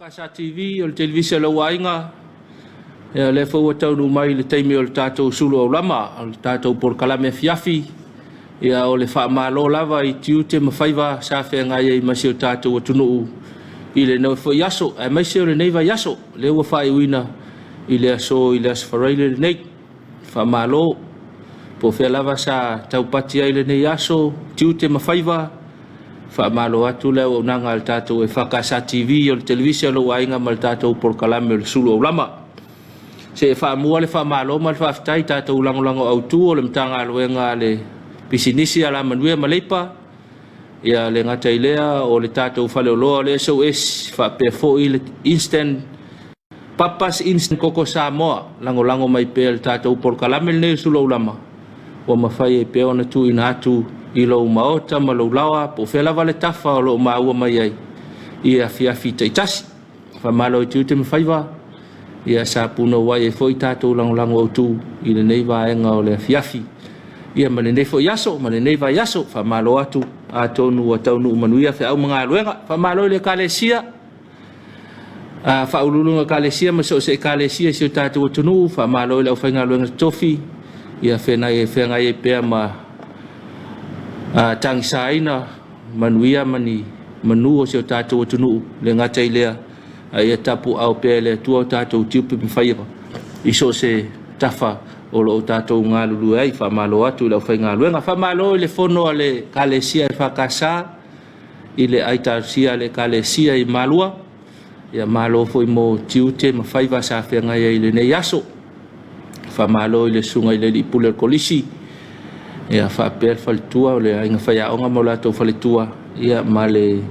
Sa TV, o le televise a lou aiga, ia, o lea foi ua taunuu mai le taimi o le tatou sulu aulama, o le tatou polokalame afiafi, ia, o le faamalo lava i tiute ma faiva sa feagai ai ma si o tatou atunuu i lenei foi aso, aemaise o lenei vaiaso, lea ua faaiuina i le aso i le Aso Faraile lenei. Faamalo, po o fea lava sa taupati ai lenei aso, tiute ma faiva, Faamalo atu le auaunaga a le tatou EFKS TV o le televise a lou aiga ma le tatou polokalame o le Sulu Aulama. Se e faamua le faamalo ma le faafetai i tatou lagolago autu o le Matagaluega a le Pisinisi, Alamanuia ma Leipa, ia le gata i lea o le tatou faleoloa o le SOS faapea foi le Instant Papas Instant Koko Samoa, lagolago mai pea i le tatou polokalame lenei o Suluaulama, ua mafai ai pea ona tuuina atu i lou maota ma lou laoa po o fea lava le tafa o lo o maua mai ai i afiafi taitasi. Faamalo i tiute ma faiva, ia sa punouai ai foi tatou lagolago autu i lenei vaega o le afiafi. Ia ma lenei foi aso ma lenei vaiaso, faamalo atu atonu ua taunuu manuia feau ma galuega. Faamalo i le Ekalesia. Faauluuluga Ekalesia ma so o se Ekalesia i si o tatou atunuu, faamalo i le aufaigaluega totofi, ia feagai ai pea ma tagisaina manuia ma ni manu o si o tatou atunuu, le gata i lea, a ia tapuaao pea e le Atua o tatou tiute ma faiva i so o se tafa o lo o tatou galulue ai. Faamalo atu i le aufaigaluega. Faamalo i le fono a le Ekalesia EFKS, i le aitausia a le Ekalesia i Malua. Ia malo foi mo tiute ma faiva sa feagai ai i lenei aso. Faamalo i le susuga i le Alii Pule o le Kolisi, ia faapea le faletua o le aiga faiaoga ma o latou faletua, ia ma le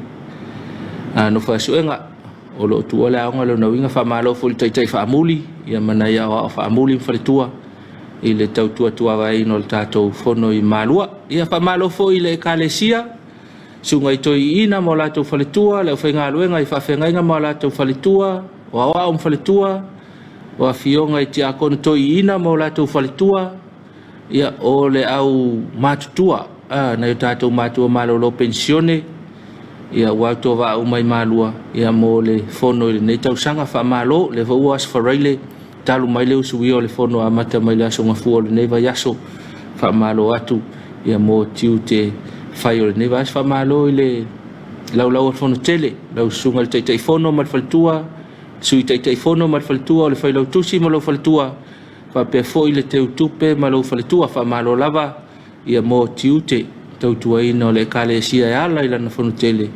nofo a suega o lo o tuua le aoga lona uiga. Faamalo foi i le taitai faamuli, ia ma nai aoao faamuli ma faletua i le tautuatuagaina o le tatou fono i Malua. Ia faamalo foi i le Ekalesia Susuga i Toeaiina ma o latou faletua, le aufaigaluega i faafeagaiga ma o latou faletua, o aoao ma faletua, o afioga i tiakono toeaiina ma o latou faletua, ia, o le au matutua, nai o tatou matua malolo penisione, ia, ua autovaa uma i Malua, ia, mo le fono i lenei tausaga. Faamalo, lea foi ua Aso Faraile talu mai le usuia o le fono amata mai le Aso Gafua o lenei vaiaso. Faamalo atu ia mo tiute fai o lenei vaiaso. Faamalo i le laulau o le fono tele, lau susuga i le Taitaifono ma le faletua, Sui Taitaifono ma le faletua, o le Failautusi ma lou faletua, faapea foi le Teutupe ma lou faletua. Faamalo lava ia mo tiute tautuaina o le Ekalesia e ala i lana fono tele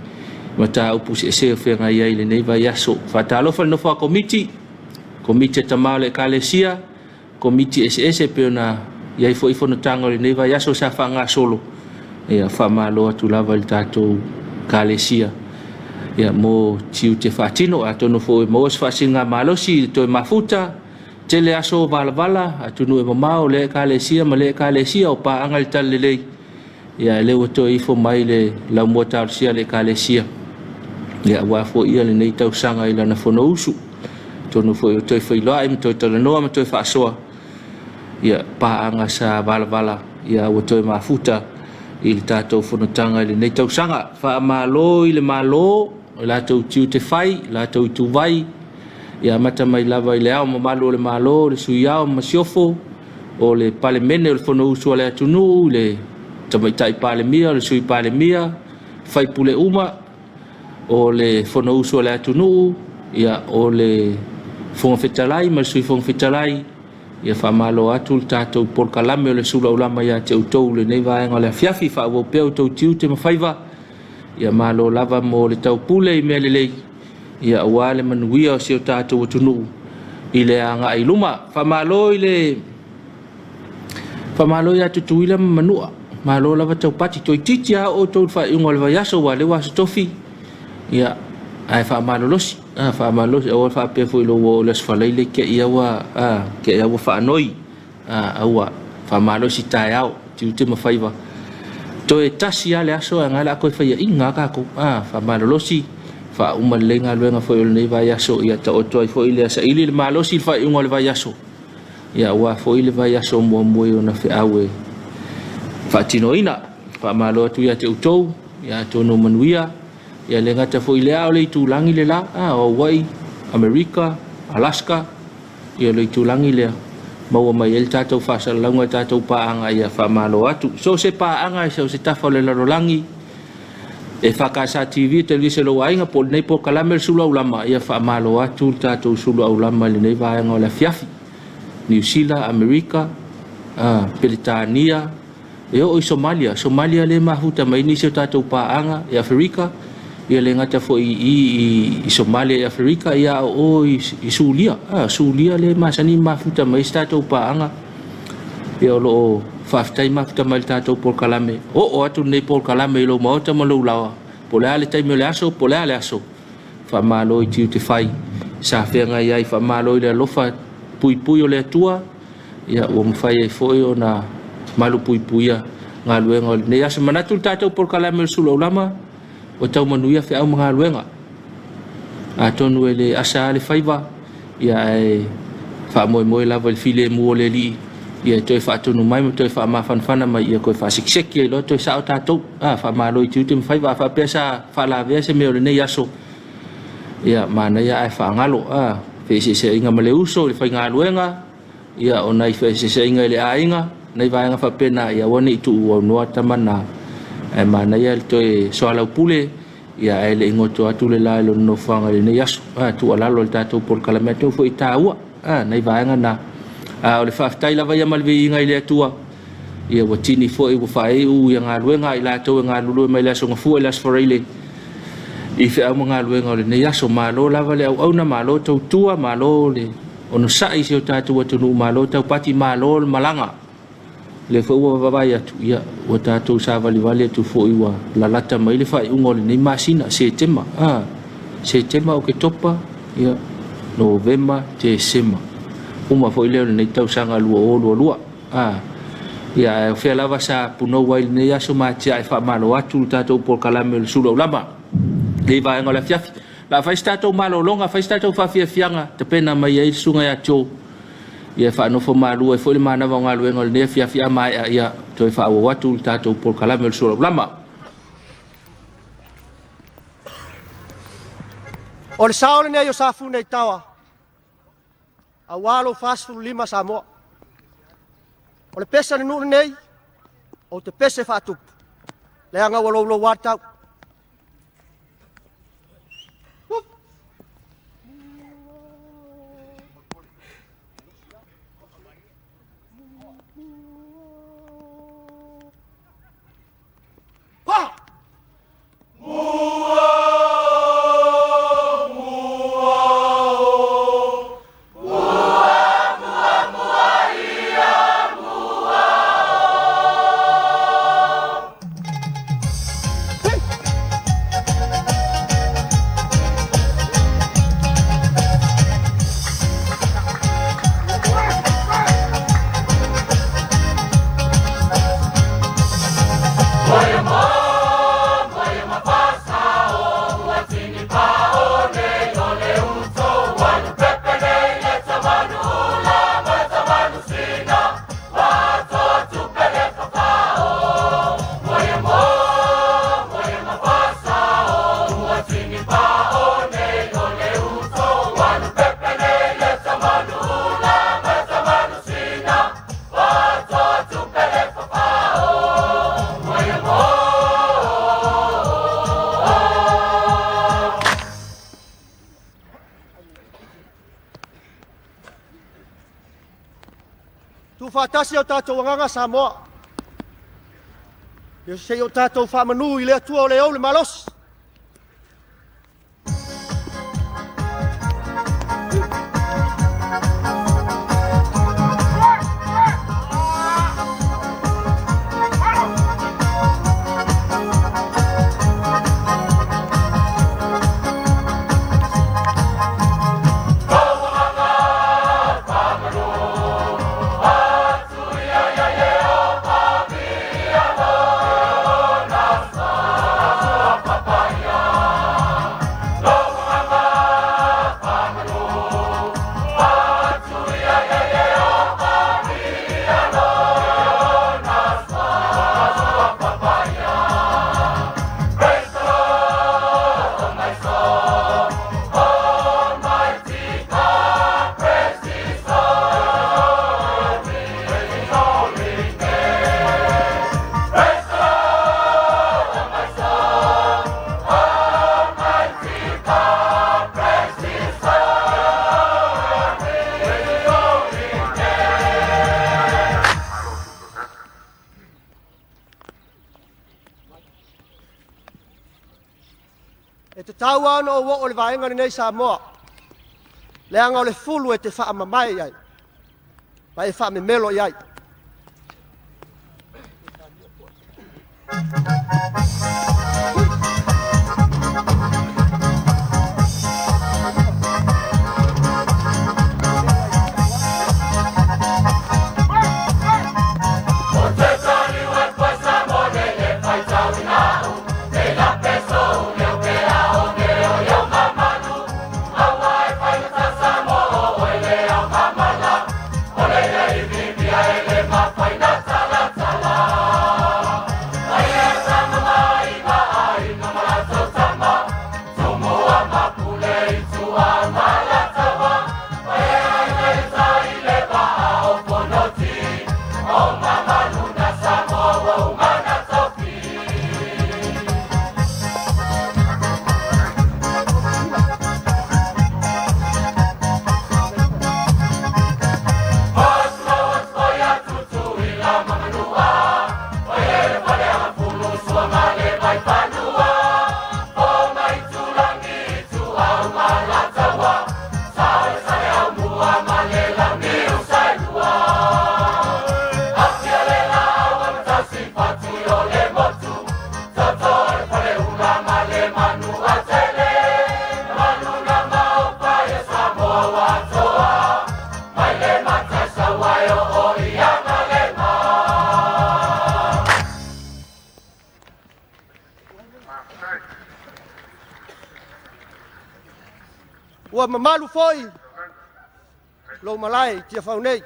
mataupu eseese o feagai ai i lenei vaiaso. Faatalofa i le nofo a Komiti, Komiti a Tama o le Ekalesia, Komiti eseese pei ona i ai foi fonotaga o lenei vaiaso sa faagasolo. Ia faamalo atu lava i le tatou Ekalesia ia mo tiute faatino. Atonu foi e maua se faasiligamalosi i le toe mafuta, tele aso valavala, atunuu e mamao, lea Ekalesia ma lea Ekalesia o paaga i le talalelei. Ia lea ua toe ifo mai le laumua talosia a le Ekalesia, ia aua foi ia lenei tausaga i lana fonousu. Atonu foi o toe feiloai ma toe talanoa ma toe faasoa, ia paaga sa valavala, ia ua toe mafuta i le tatou fonotaga i lenei tausaga. Faamalo i le Malo, o latou tiute fai, latou ituvai, ia amata mai lava i le Ao Mamalu o le Malo, le Sui Ao ma Masiofo, o le Palemene o le Fonousu a le atunuu, le Tamaitai Palemia, o le Sui Palemia, faipule uma o le Fonousu a le atunuu, ia o le Fofoga Fetalai ma le Sui Fofoga Fetalai, ia faamalo atu le tatou polokalame o le sulaulama ia te outou i lenei vaega o le afiafi. Faaauau pea outou tiute ma faiva, ia malo lava mo le taupule i mea lelei, ia aua le manuia o si o tatou atunuu i le agai i luma. Faamalo i le faamalo ia Tutuila ma Manua. Malo lava taupati toeitiiti lava outou i le faaiuga o le vaiaso aua o lea ua aso tofi. Ia ae faamalolosi, faamalolosi aua faapea foi i lou oo i le Aso Faraile te i lava ua te i lava ua faanoi. Aua faamalosi taeao, tiute ma faiva. Toe tasi lava le aso ae o le a toe faiaina lava tatou. Faamalolosi, faauma lelei galuega foi o lenei vaiaso, ia taoto ai foi le saili le malosi i le faaiuga o le vaiaso, ia aua foi le vaiaso muamua i ona feau e faatinoina. Faamalo atu ia te outou. Ia, atonu manuia. Ia le gata foi i lea, a o le itulagi le la, o Hawaii, Amerika, Alaska, ia o le itulagi lea maua mai ai le tatou faasalalauga i tatou paaga. Ia faamalo atu. So o se paaga i so o se tafa o le lalolagi, EFKS TV, Televise lou aiga, po o lenei polokalame le Sulu Aulama, ia faamalo atu le tatou Sulu Aulama i lenei vaega o le afiafi. Niu Sila, Amerika, Peretania, e oo i Somalia. Somalia lea e mafuta mai nisi o tatou paaga i Aferika, ia le gata foi i Somalia i Aferika, ia a o i Sulia. Sulia lea e masani mafuta mai se tatou paaga. Ia o lo o faafetai mafuta mai le tatou polokalame. Oo atu lenei polokalame i lou maota ma lou laoa, po o le a le taimi o le aso, po o le a le aso. Faamalo i tiute fai sa feagai ai, faamalo i le alofa puipui o le Atua, ia ua mafai ai foi ona malupuipuia galuega o lenei aso. Manatu le tatou polokalame o le Sulu Aulama, ua tau manuia feau ma galuega. Atonu e le asa lava le faiva, ia ae faamoemoe lava i le filemu o le Alii, ia e toe faatonu mai ma toe faamafanafana mai, ia toe faasekiseki ai loa toe sao tatou. Faamalo i tiute ma faiva. A faapea sa faalavea se mea o lenei aso, ia manaia ae faagalo. Feeseeseaiga ma le uso i le faigaluega, ia o nai feeseeseaiga i le aiga, nai vaega faapena, ia aua ne i tuuaunoa tama na, ae manaia le toe soalaupule, ia ae le i goto atu le la i lona nofoaga i lenei aso. Tuualalo i le tatou polokalame atu foi taua, nai vaega na. A o le faafetai lava ia ma le viiga i le Atua, ia ua tini foi ua faaiu ia galuega a i latou e galulue mai le Aso Gafua i le Aso Faraile i feau ma galuega o lenei aso. Malo lava le auauna, malo tautua, malo le onosai i si o tatou atunuu, malo taupati, malo le malaga. Lea foi ua vaavaai atu, ia ua tatou savalivali atu foi ua lalata mai le faaiuga o lenei masina, Setema, Setema, Oketopa, ia Novema, Tesema. Uma foi lea o lenei tausaga 2022. Ia ae o fea lava sa punou ai lenei aso ma atiae faamalo atu le tatou polokalame o le Sulu Aulama. Lenei vaega o le afiafi. La fai se tatou malologa, fai se tatou faafiafiaga, tapena mai ai le susuga ia Joe. Ia faanofo malu ai foi le manava o galuega o lenei afiafi a maea, ia toe faaauau atu le tatou polokalame o le Sulu Aulama. O le sao lenei o Safune i Tawa, aua lou 45 Samoa. O le pese a le nuu lenei, ou te pese faatupu, leaga ua loulou lava le tau. Pa! Tuufaatasi o tatou agaga Samoa. Ia se i o tatou faamanu i le Atua o le ou le malosi. E tatau lava ona ou oo i le vaega lenei Samoa, leaga o le fulu e te faamamae i ai ma e faamemelo i ai. Ua mamalu foi lou malae i Tiafau nei.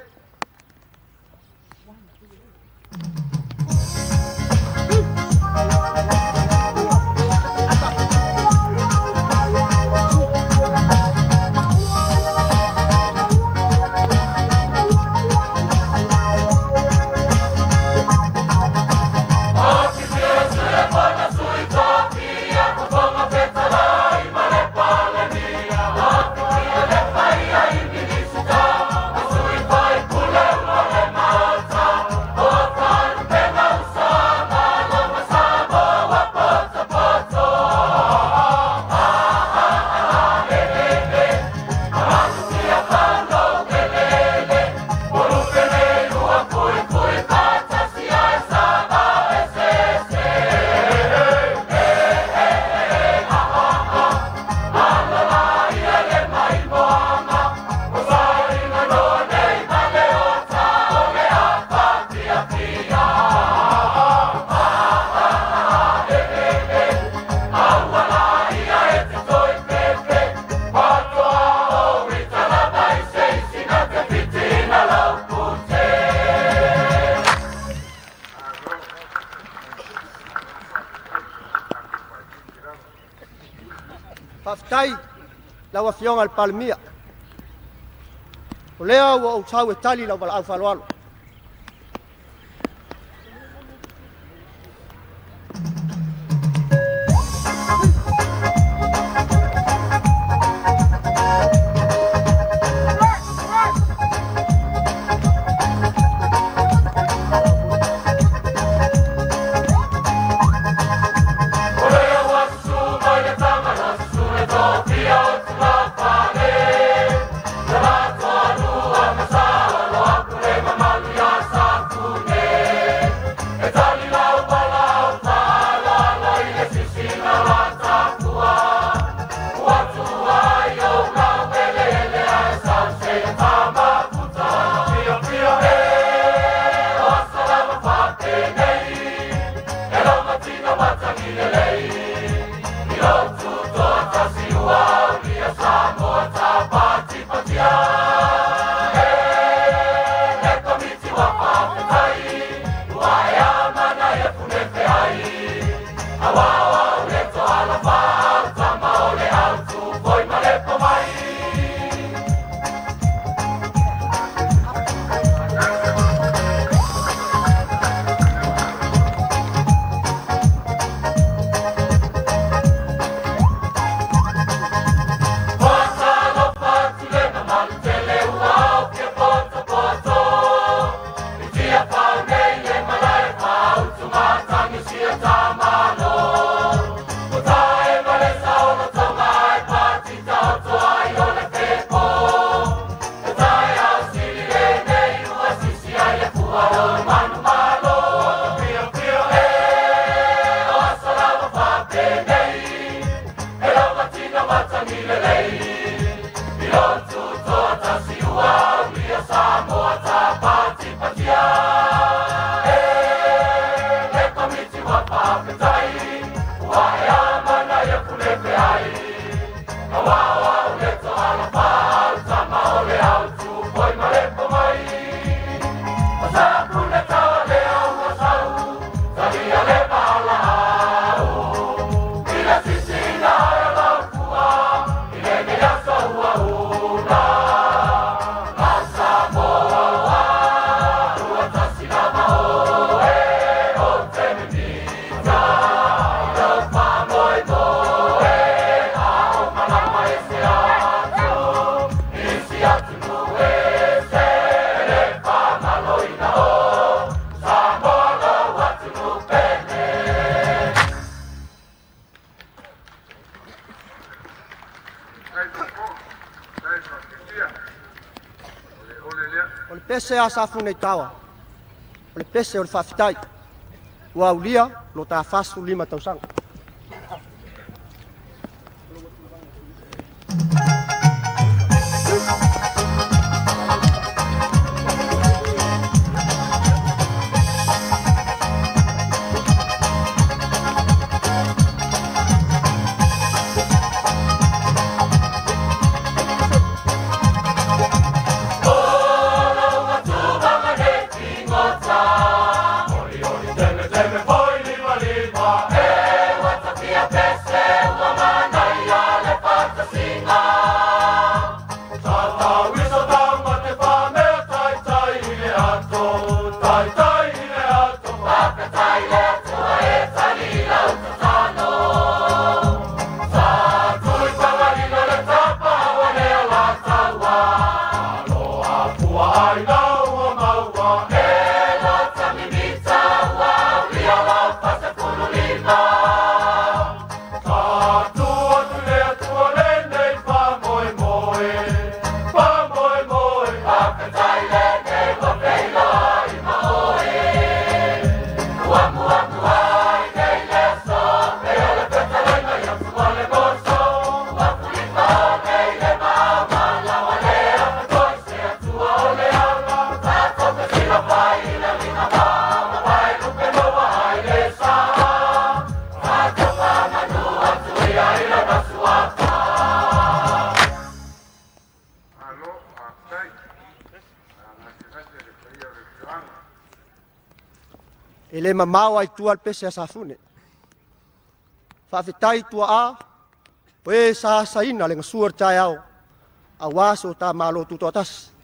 Faafetai lau Afioga i le Palemia. O lea ua ou sau e tali lau valaau faaaloalo. O le pese a Safune i Tawa, o le pese o le faafetai, ua aulia lo ta 45 tausaga. E le mamao ai tua le pese a Safune. Faafetai tua a, o e sa asaina le gasua o le taeao, auā so ta Malo tutoatasi.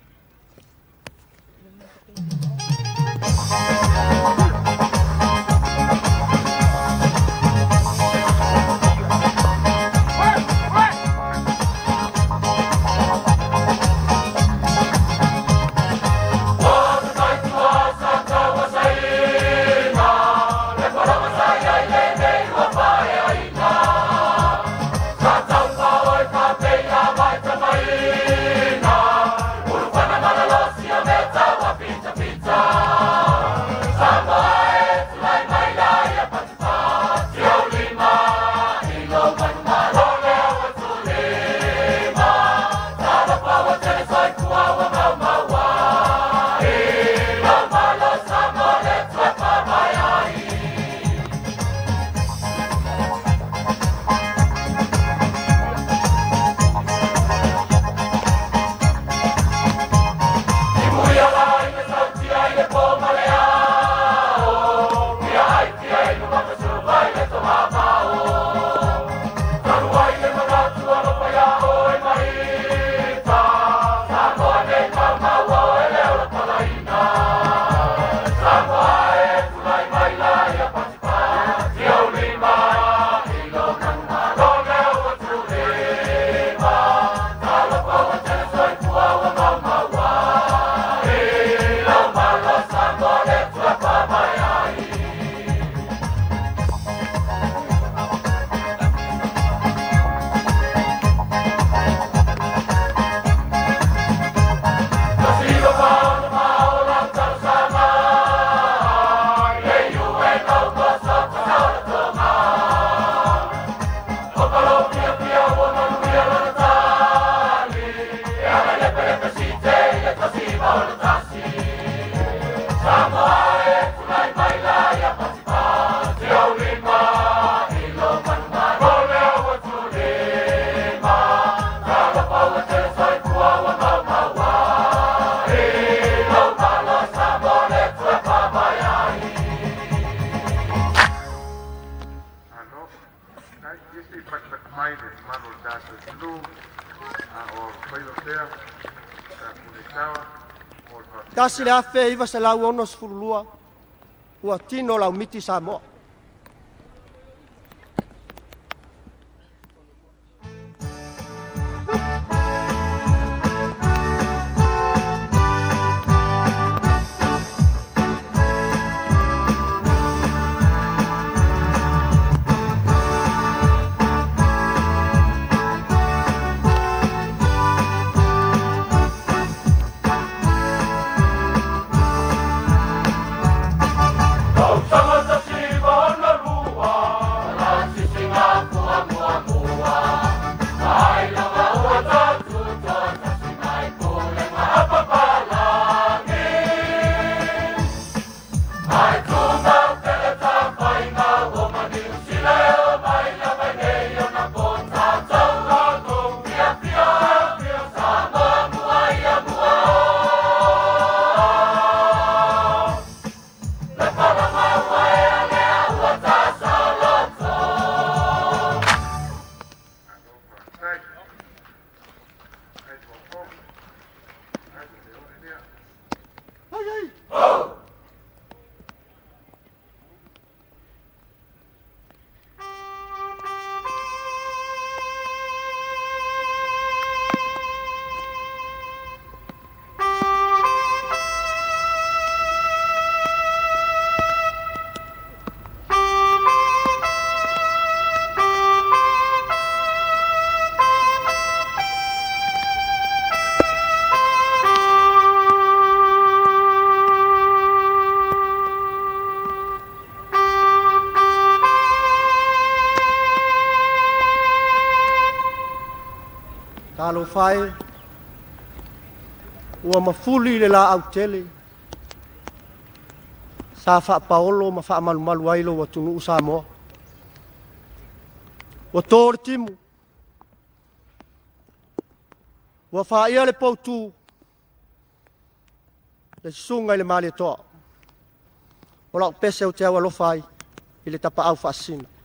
1962 ua tino laumiti Samoa. Talofa e, ua mafuli le laau tele sa faapaolo ma faamalumalu ai lou atunuu Samoa. Ua to le timu, ua faia le poutu, le susuga i le Malietoa. O lau pese ou te aualofa ai i le tapaau faasisina.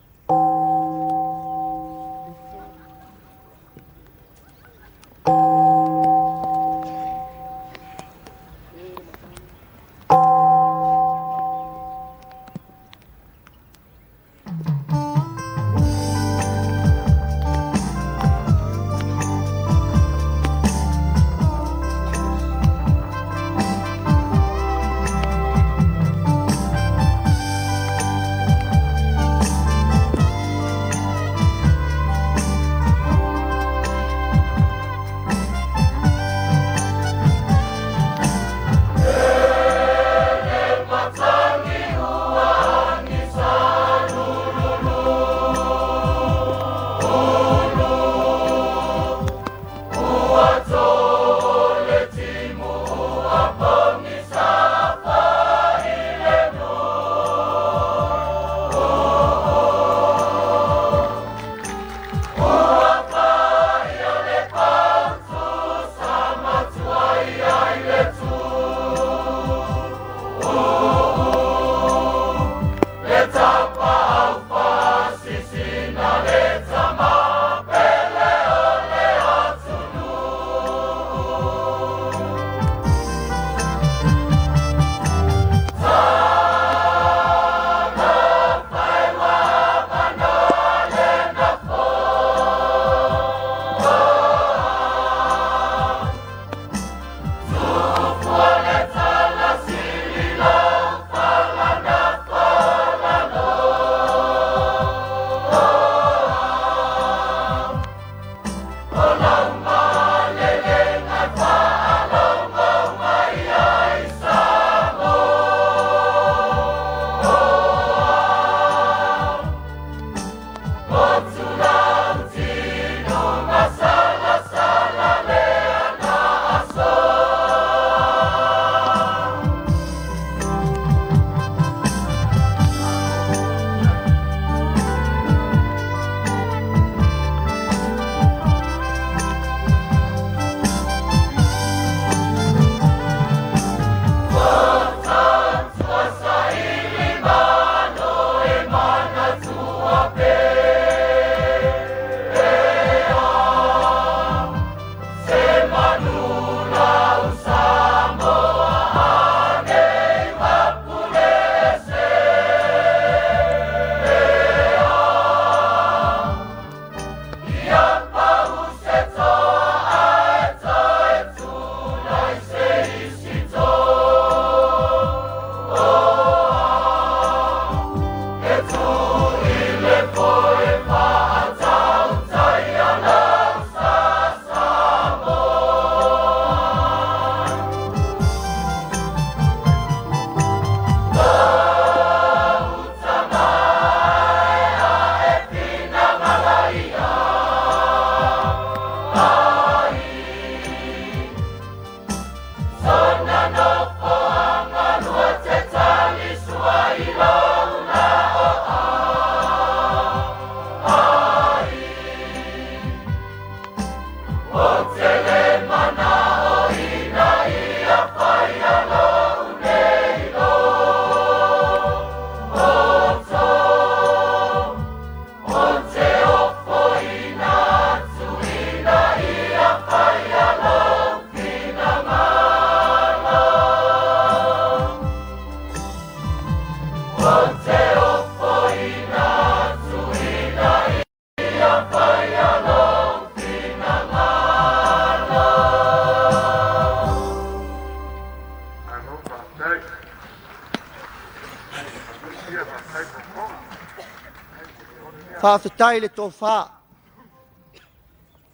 Faafetai le tofa,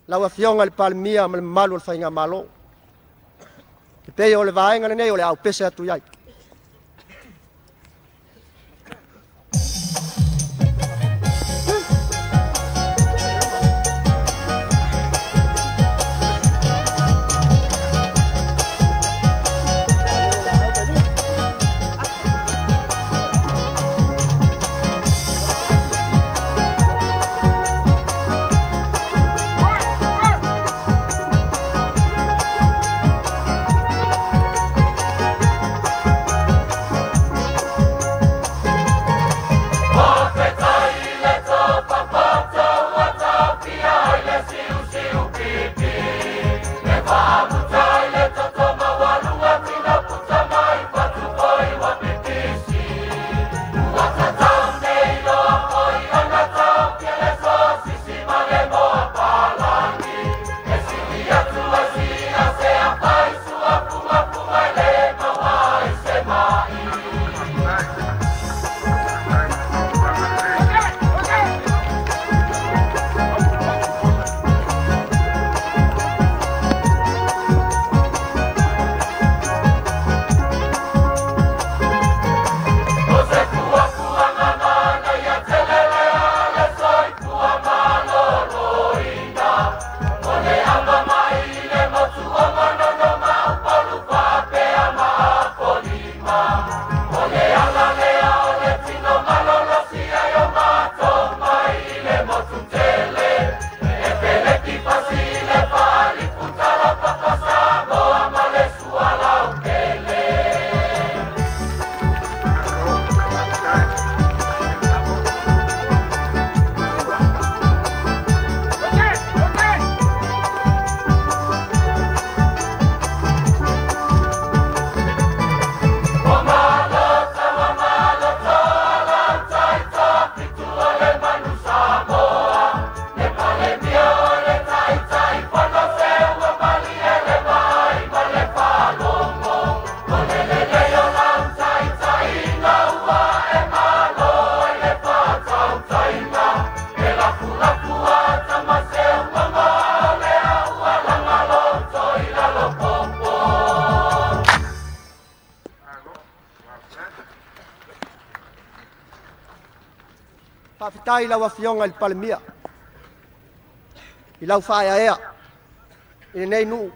lau Afioga i le Palemia ma le mamalu o le Faigamalo. E pei o le vaega lenei o le a ou pese atu i ai. Faafetai i lau Afioga i le Palemia i lau faaeaea i lenei nuu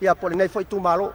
ia po o lenei foi itumalo.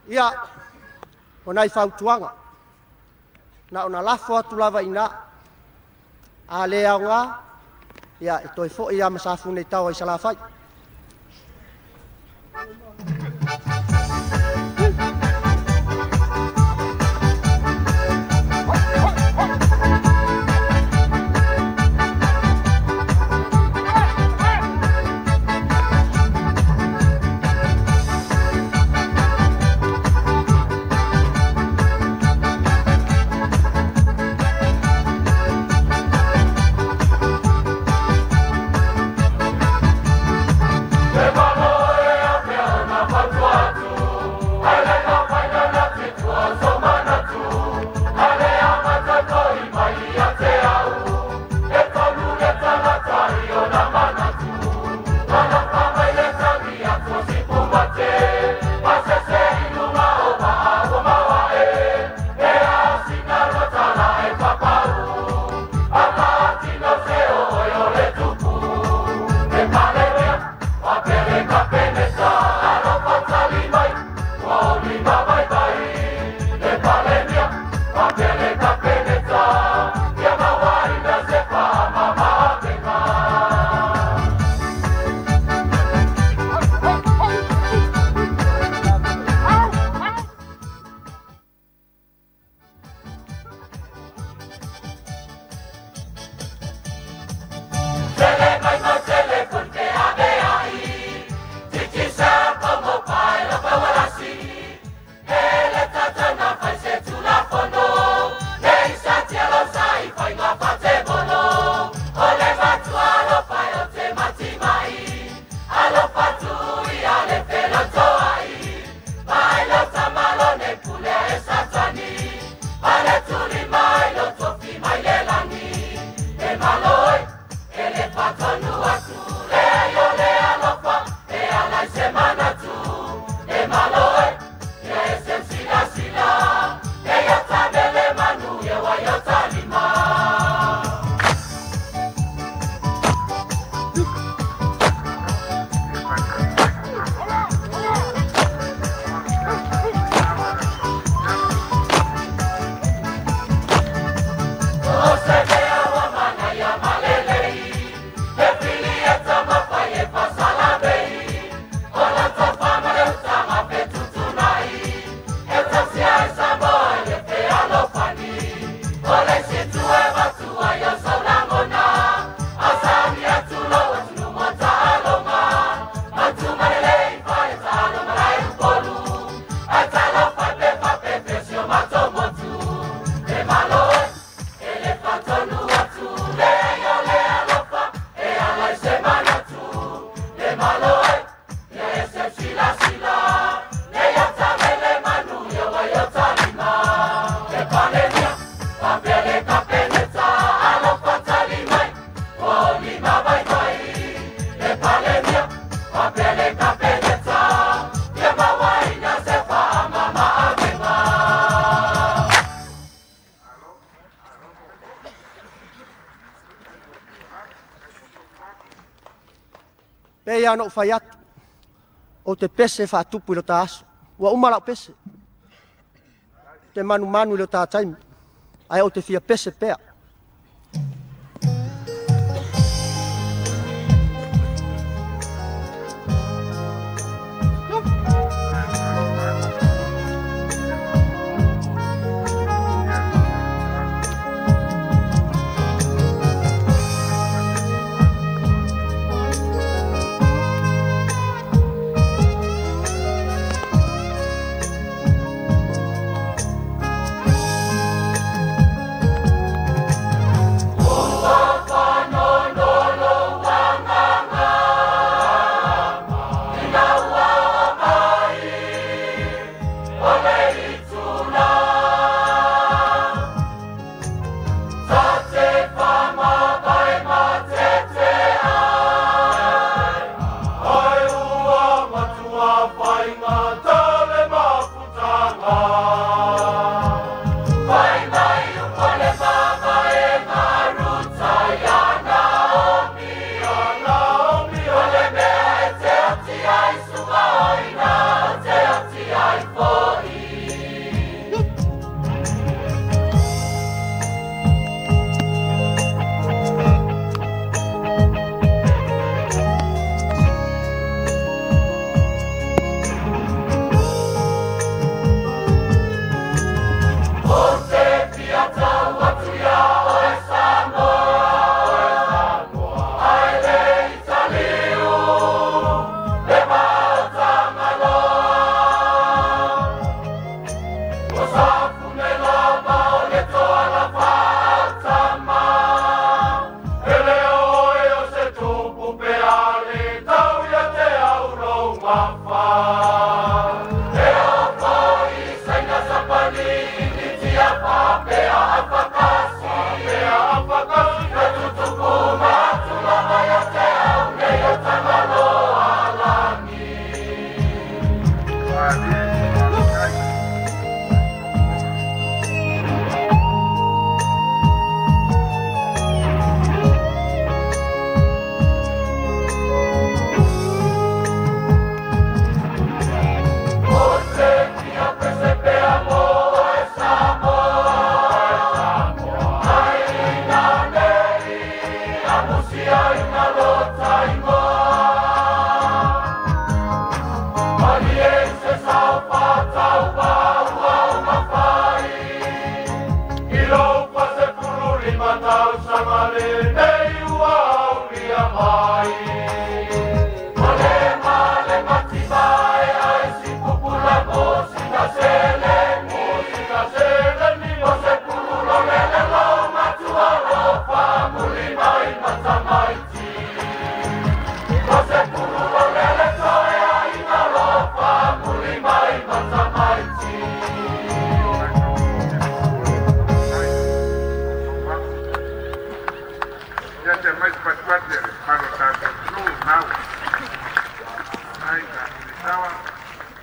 Ia, o nai fautuaga, na ona lafo atu lava i ina, a le aoga, ia e toe foi lava ma Safune i taoa i Salafai. Pei lava ona ou fai atu, ou te pese faatupu i lo ta aso. Ua uma lau pese. Ou te manumanu i lo ta taimi, ae ou te fia pese pea.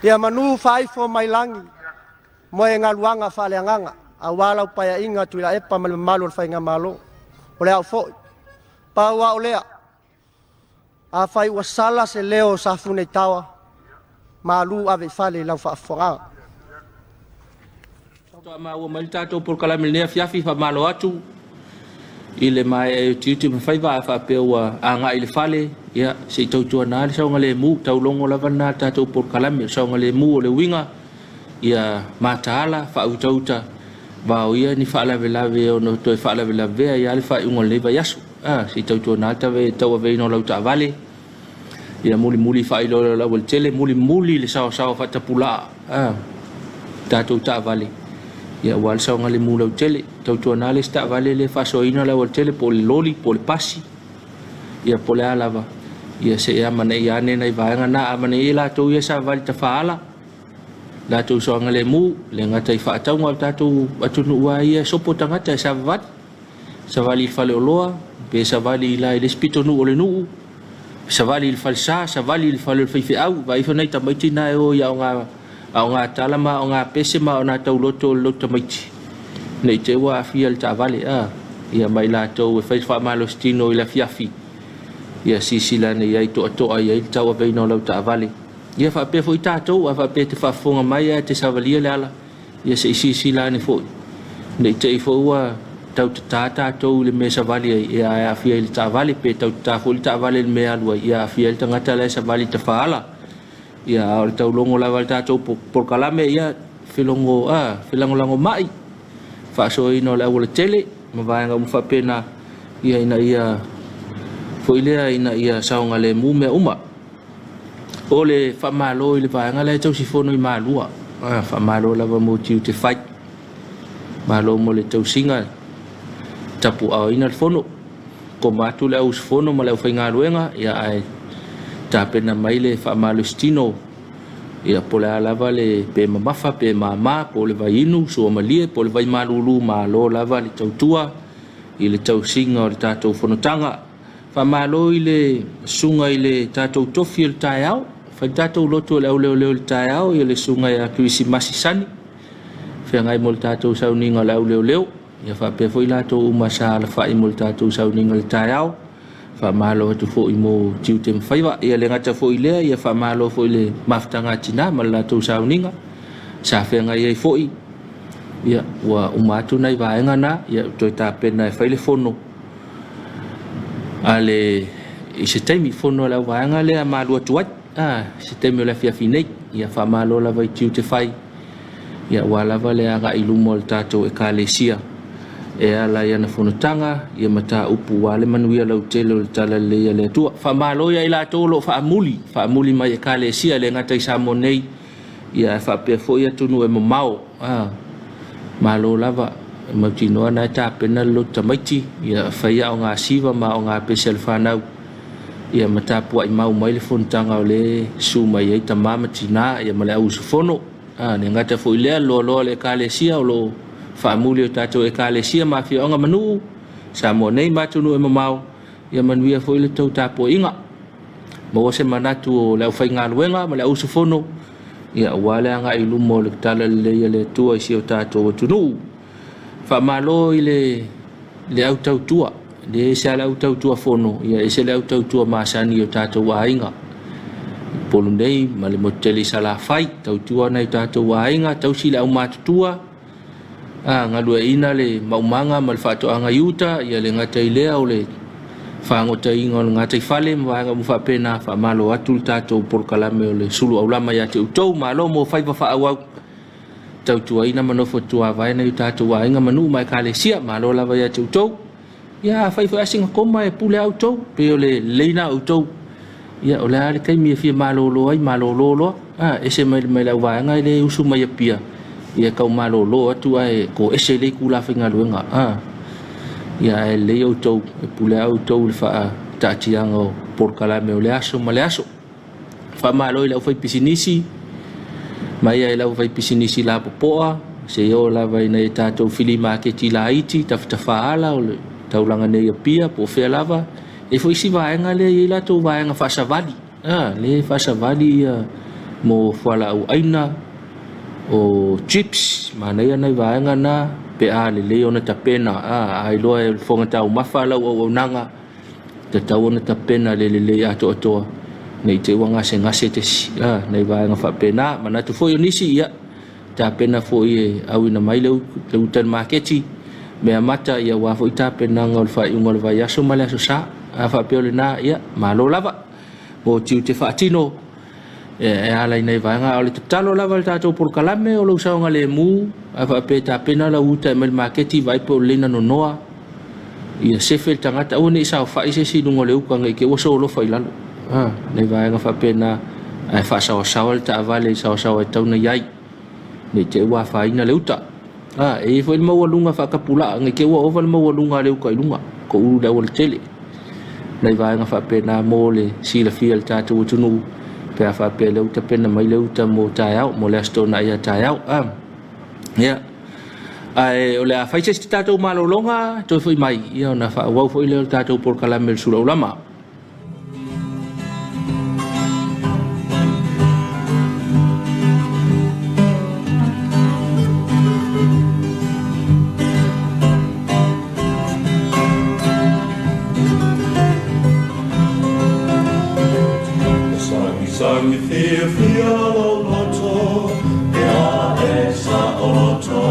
Ia manu faaifo mai lagi moe galuaga faaleagaga aua lau paeaiga Tuilaepa ma le mamalu o le faigamalo. O le ao foi, pau lava o lea, afai ua sala se leo o Safune-i-tawa, malu ave i fale i lau faafofogaaga. Faatoa maua mai le tatou polokalame i lenei afiafi, faamalo atu i le maea e utiuti ma faiva a faapea ua agai i le fale, ia se i tautuana le saogalemu, taulogo lava lena le tatou polokalame, o le saogalemu o le uiga ia mataala, faautauta, vaoia ni faalavelave e ono toe faalavelavea ai lava le faaiuga o lenei vaiaso. A, se i tautuana le tauaveina o lau taavale, ia mulimuli faailoilo i le aualatele, mulimuli le saoasaoa faatapulaa a tatou taavale, ia aua le saogalemu lautele. Tautuana le isi taavale lea e faasoaina le aualatele, po o le loli, po o le pasi, ia po o le a lava, ia se i amanaia ane nai vaega na. Amanaia i latou ia savavali tafaala, latou saogalemu, le gata i faatauga o le tatou atunuu lava ia e sopo tagata e savavali, savali i le faleoloa, pe savali i la i le isi pitonuu o le nuu, savali i le falesa, savali i le fale o le faifeau, vaai ifo nai tamaiti na e o i aoga, aoga tala ma aoga pese ma aoga tauloto o le lotu tamaiti, ne i te i ua aafia le taavale, a, ia ma i latou e fai le faamalositino i le afiafi, ia silasila ane i ai, toatoa i ai le tauaveina o lau taavale. Ia faapea foi tatou, a faapea e te faafofoga mai ae te savalia le ala, ia se i silasila ane foi, ne i te i foi ua tau tatā tatou i le mea e savali ai, ia ae aafia ai le taavale, pe tau tatā foi le taavale i le mea e alu ai, ia aafia ai le tagata la e savali tafaala. Ia a o le taulogo lava a le tatou polokalame, ia felogo, a, felagolagomai, faasoaina o le aualatele ma vaega uma faapena, ia ina ia foi lea ina ia saogalemu mea uma. O le faamalo i le vaega lea e tausifono i Malua. Faamalo lava mo tiute fai. Malo mo le tausiga tapuaaoina le fono. Koma atu le auusufono ma le aufaigaluega, ia ae tapena mai le faamalositino, ia po o le a lava le pe mamafa pe mama, po o le vaiinu suamalie, po o le vai malulu, malo lava le tautua i le tausiga o le tatou fonotaga. Faamalo i le susuga i le tatou tofi o le taeao. Fai le tatou lotu o le auleoleo i le taeao, ia le susuga ia Kerisimasi Sani, feagai mo le tatou sauniga o le auleoleo. Ia faapea foi latou uma sa alafai mo le tatou sauniga i le taeao. Faamalo atu foi mo tiute ma faiva. Ia le gata foi i lea, ia faamalo foi i le mafutaga a tina ma le latou sauniga sa feagai ai foi. Ia ua uma atu nai vaega na, ia toe tapena e fai le fono a le i se taimi fono a le auvaega lea malu atu ai a se taimi o le afiafi nei. Ia faamalo lava i tiute fai, ia aua lava le agai i luma o le tatou Ekalesia e ala i ana fonotaga ia mataupu aua le manuia lautele o le Talalelei a le Atua. Faamalo ia i latou o lo o faamuli, faamuli mai Ekalesia e le gata i Samoa nei, ia ae faapea foi atunuu e mamao. A, malo lava, e mautinoa na e tapena le lotu tamaiti, ia fai aoga siva ma aoga pese a le fanau, ia ma tapuai mau mai le fonotaga o le susu mai ai tama ma tina, ia ma le au usufono. A, le gata foi lea, loaloa le Ekalesia o lo o faamuli o tatou Ekalesia ma afioaga ma nuu, Samoa nei ma atunuu e mamao, ia manuia foi le tou tapuaiga. Maua se manatu o le aufaigaluega ma le au usufono. Ia, aua le agai i luma o le talalelei a le Atua i si o tatou atunuu. Faamalo i le le au tautua, le ese lava le au tautua fono, ia ese le au tautua masani i o tatou aiga. I Upolu nei ma le motu tele i Salafai, tautua nai o tatou aiga, tausi le aumatutua, a, galueaiina le maumaga ma le faatoaga i uta, ia le gata i lea o le fagotaina o le gataifale ma vaega uma faapena. Faamalo atu le tatou polokalame o le sulu aulama ia te outou. Malo mo faiva faaauau, tautuaina ma nofo tuavae nai o tatou aiga ma nuu ma ekalesia. Malo lava ia te outou. Ia, afai foi lava sina koma e pule lava outou, pei o le lelei lena o outou. Ia, o le a le taimi e fia malolo ai, malolo loa. A, ese mai le au vaega e le usu mai Apia, ia tau malolo atu ae toese i le itula faigaluega. A, ia, ae lelei outou, e pule lava outou i le faataatiaga o polokalame o le aso ma le aso. Faamalo i le aufaipisinisi, mai lava i le aufaipisinisi lapopoa, seia oo lava i nai a tatou filimaketi laiti, tafatafaala o le taulaga nei i Apia po o fea lava. E i ai foi isi vaega lea e i ai latou vaega faasavali, a, lea e faasavali ia mo fualaau aina, o chips, manaia nai vaega na pe a lelei ona tapena. A, a iloa e le fofoga taumafa lau auaunaga, tatau ona tapena le lelei atoatoa ne i te i ua gasegase te isi, a, nai vaega faapena. Manatu foi o nisi, ia, tapena foi e auina mai le uta i le maketi, mea mata, ia aua foi tapenaga o le faaiuga o le vaiaso ma le aso Sa. A faapea o lena, ia, malo lava mo tiute faatino e ala i nai vaega. A o le tatalo lava i le tatou polokalame o lou saogalemu, a faapea e tapena lau uta e aumai i le maketi, vaai po o lelei ona nonoa, ia sefe le tagata, aua ne i saofai se isi i luga o le uta ne i te i ua solofa i lalo. A, nai vaega faapena, ae faasaoasaoa le taavale i saoasaoa e tatau ona i ai, ne i te i ua afaina le uta. A, e i ai foi le maualuga faatapulaa, ne i te i ua ova le maualuga a le uta i luga, toulu i le aualatele. Nai vaega faapena mo le silafia e le tatou atunuu pe a faapea o lea ua tapena mai le uta mo taeao, mo le Aso Toonai a taeao. A, ia. Ae o le a fai se isi tatou malologa, toe foi mai, ia ona faaauau foi lea o le tatou polokalame o le Sulaulama. Sangi fiafia lou loto, e a e saoloto.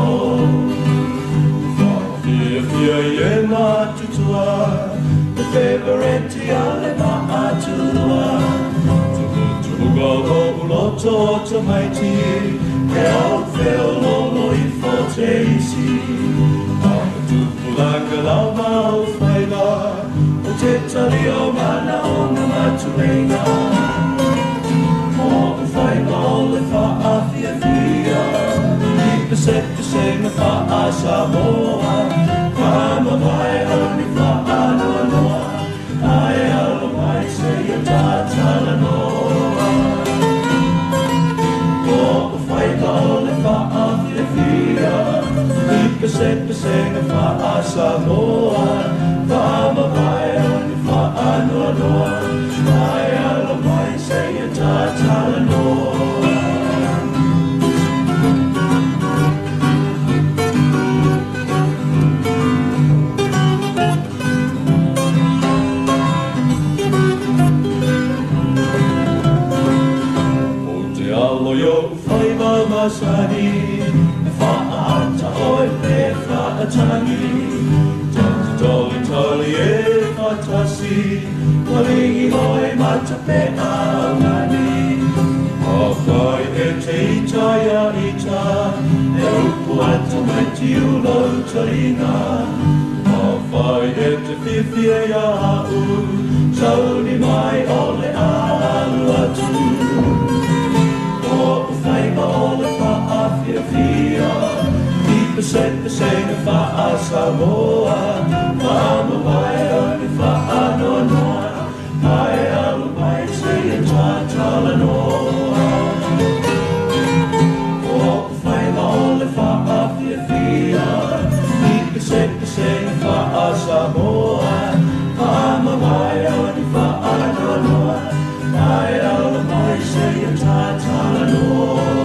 Whakafiafia i e matutua, te fevereti a le maatua. Tuhutuhuga lou loto tamaiti, ke au feololo ifo te isi. Whakatupulanga lau mau whaiva, o te tali o mana o ngā matuenga. O whaiva o le whaafiafia, i pesepesega faa-Samoa, faamavae o ni faanoanoa, ae alo mai seia tatalanoa. O faiva o le faafiafia, i pesepesega faa-Samoa, faamavae o ni faanoanoa, ae alo mai seia tatalanoa. O te alo i ou faiva masani, e faaata oe pe faatagi. Tou te tolitoli e faatasi, paligi oe ma tapeaugani. Afai e te ita ia ita, e upu atu mai tiu lou taliga. Afai e te fiafia ia au, sauni mai o le a alu atu. O faiva o le faafiafia, i pesepesega faa-Samoa, faamavae o ni faanoanoa, ae alo mai seia tatalanoa. O faiva o le faafiafia, i pesepesega faa-Samoa, faamavae o ni faanoanoa, ae alo mai seia tatalanoa.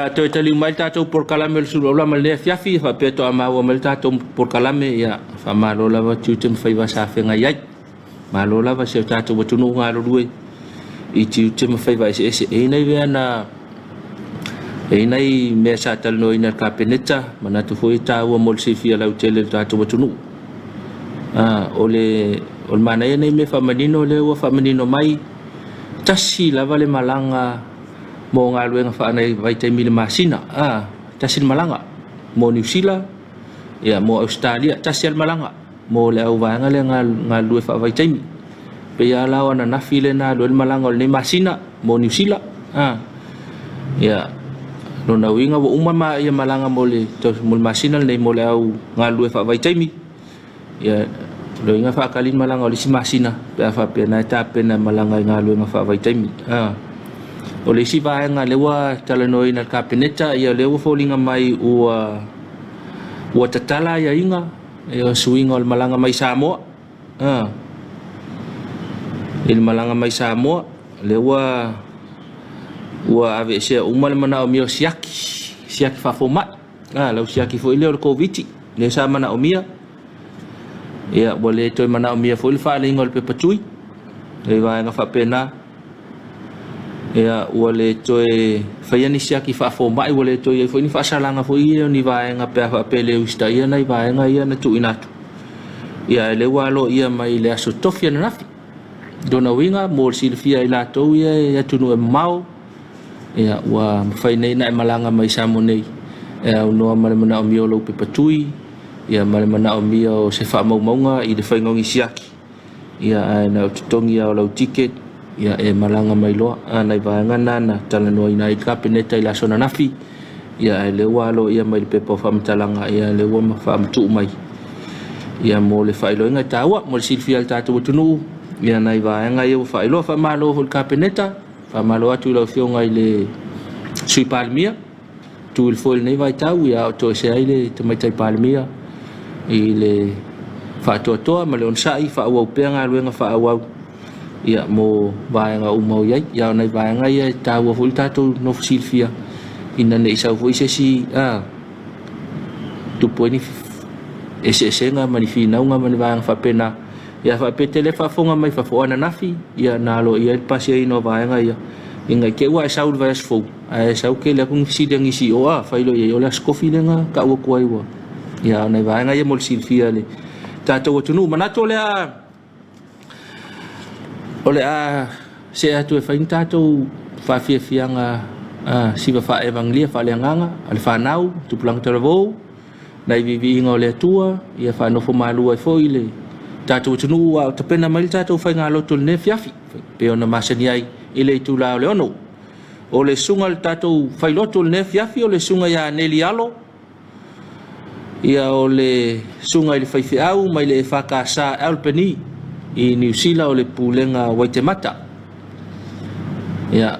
a toe taliu mai le tatou polokalame o le Sulu Aulama i lenei afiafi, faapea toa maua mai le tatou polokalame, ia faamalo lava tiute ma faiva sa feagai ai. Malo lava si o tatou atunuu galulue i tiute ma faiva eseese. E i ai nai mea na e i ai nai mea sa talanoaina e le Kapeneta, manatu foi e taua mo le silafia lautele e le tatou atunuu. Ah, o le o le manaia nei mea faamanino lea ua faamanino mai, tasi lava le malaga mo galuega faavaitaimi i le masina. Ah, tasi le malaga mo Niu Sila, ia mo Ausetalia, tasi lava le malaga mo le auvaega lea galulue faavaitaimi. Pei lava la o ananafi lea na alu ai le malaga o lenei masina mo Niu Sila. Ah, ia lona uiga ua uma ma ia malaga mo le masina lenei mo le au galulue faavaitaimi. Ia lona uiga faakali le malaga o le isi masina pe a faapea na e tapena e malaga i galuega faavaitaimi. Ah, o le isi vaega lea ua talanoaina e le Kapeneta, ia lea ua foliga mai ua ua tatala aiaiga ia suiga o le malaga mai Samoa. Ah, i le malaga mai Samoa, lea ua ua aveesea uma le manaomia o siaki, siaki faafomai. Ah, lau siaki foi lea o le Koviti, lea sa manaomia. Ia, ua le toe manaomia foi le faaaliga o le pepa tui, le vaega faapena. Ia, ua le toe faia ni siaki faafomai, ua le toe i ai foi ni faasalaga foi ia o ni vaega pe a faapea e le usitaia nai vaega ia na tuuina atu. Ia, ae lea ua aloaia mai i le aso tofi ananafi. Lona uiga, mo le silafia e i latou ia e atunuu e mamao, ia, ua mafai nei ona e malaga mai i Samoa nei e aunoa ma le manaomia o lou pepa tui, ia ma le manaomia o se faamaumauga i le faiga o ni siaki. Ia ae na o totogi lava o lau ticket, ia e malaga mai loa. A nai vaega na na talanoaina ai le Kapeneta i le aso ananafi, ia ae lea ua aloaia mai le pepa o faamatalaga, ia lea ua faamatuu mai ia mo le faailoaina e taua mo le silafia e le tatou atunuu ia nai vaega ia ua faailoa. Faamalo foi i le Kapeneta, faamalo atu i lau Afioga i le Sui Palemia, tu i le foe i lenei vaitau, ia a o toesea ai le Tamaitai Palemia i le faatoatoa ma le onosai, faaauau pea galuega faaauau ia mo vaega uma o i ai. Ia o nai vaega ia e taua foi le tatou nofo silafia ina ne i sau foi se isi a tupu ai ni eseesega ma ni finauga ma ni vaega faapena. Ia faapea tele faafofoga mai fafo o ananafi, ia na aloaia ai le pasiaina o vaega ia ina i te i ua e sau i le vaiaso fou, ae sau tele atu ni fesili a nisi o a fai loa i ai o le aso kofi lea na tau atu ai ua. Ia o nai vaega ia mo le silafia e le tatou atunuu. Manatu o le a o le a see atu e fai ni tatou faafiafiaga siva faa-evangelia faaleagaga a le fanau, tupulaga talavou, nai viiviiga o le Atua, ia faanofo malu ai foi le tatou atunuu a o tapena mai le tatou faigalotu i lenei afiafi, pei ona masani ai i le itula o le 6. O le susuga i le tatou failotu o lenei afiafi o le susuga ia Neli Alo, ia o le susuga i le faifeau mai le EFKS Albany i Niu Sila o le Pulega Waitemata. Ia,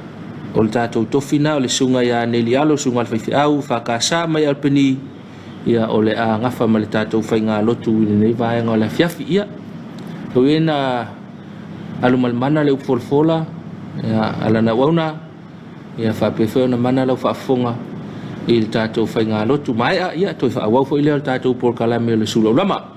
o le tatou tofi na o le susuga ia Neli Alo, susuga i le faifeau EFKS mai Albany, ia o le a gafa ma le tatou faigalotu i lenei vaega o le afiafi. Ia, tau ia ina alu ma le mana le upu folafola, ia, a lana auauna, Ia faapea foi ona mana lau faafofoga i le tatou faigalotu maea, ia toe faaauau foi lea o le tatou polokalame o le Sulaulama.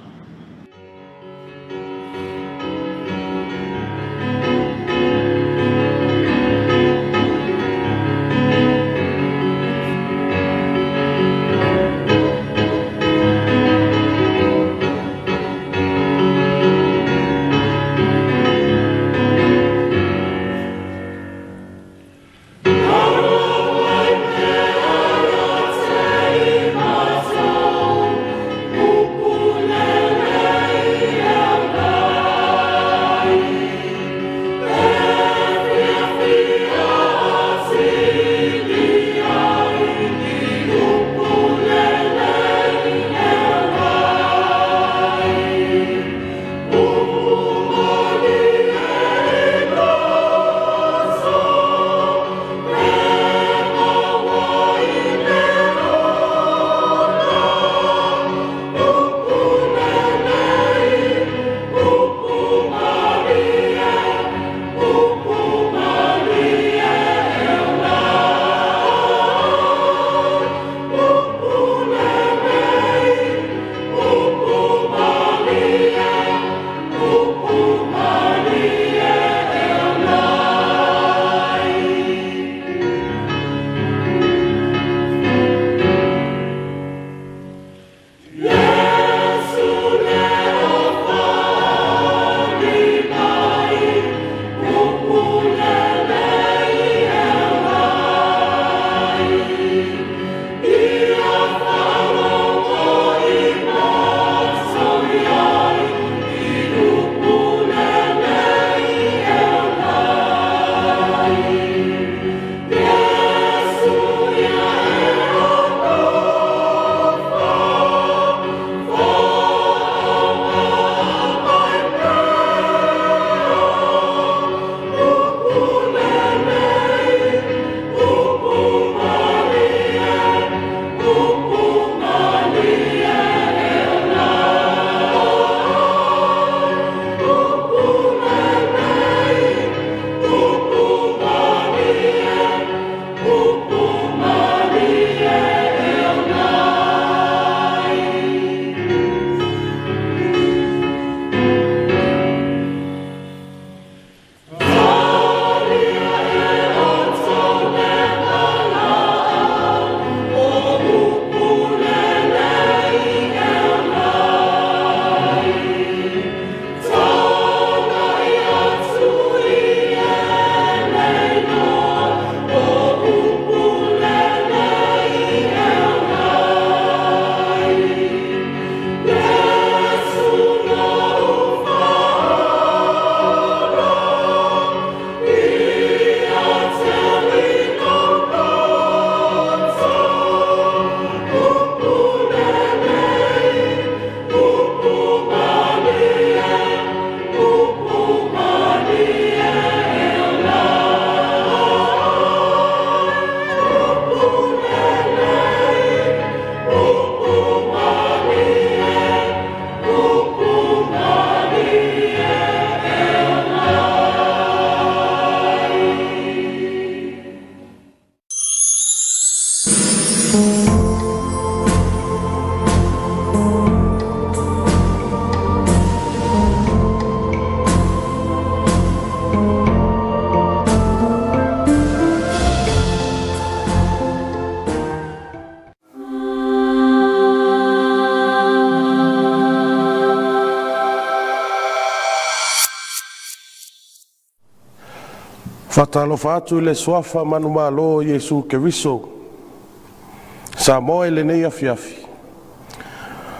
Faatalofa atu i le suafa manumalo o Iesu Keriso Samoa i lenei afiafi,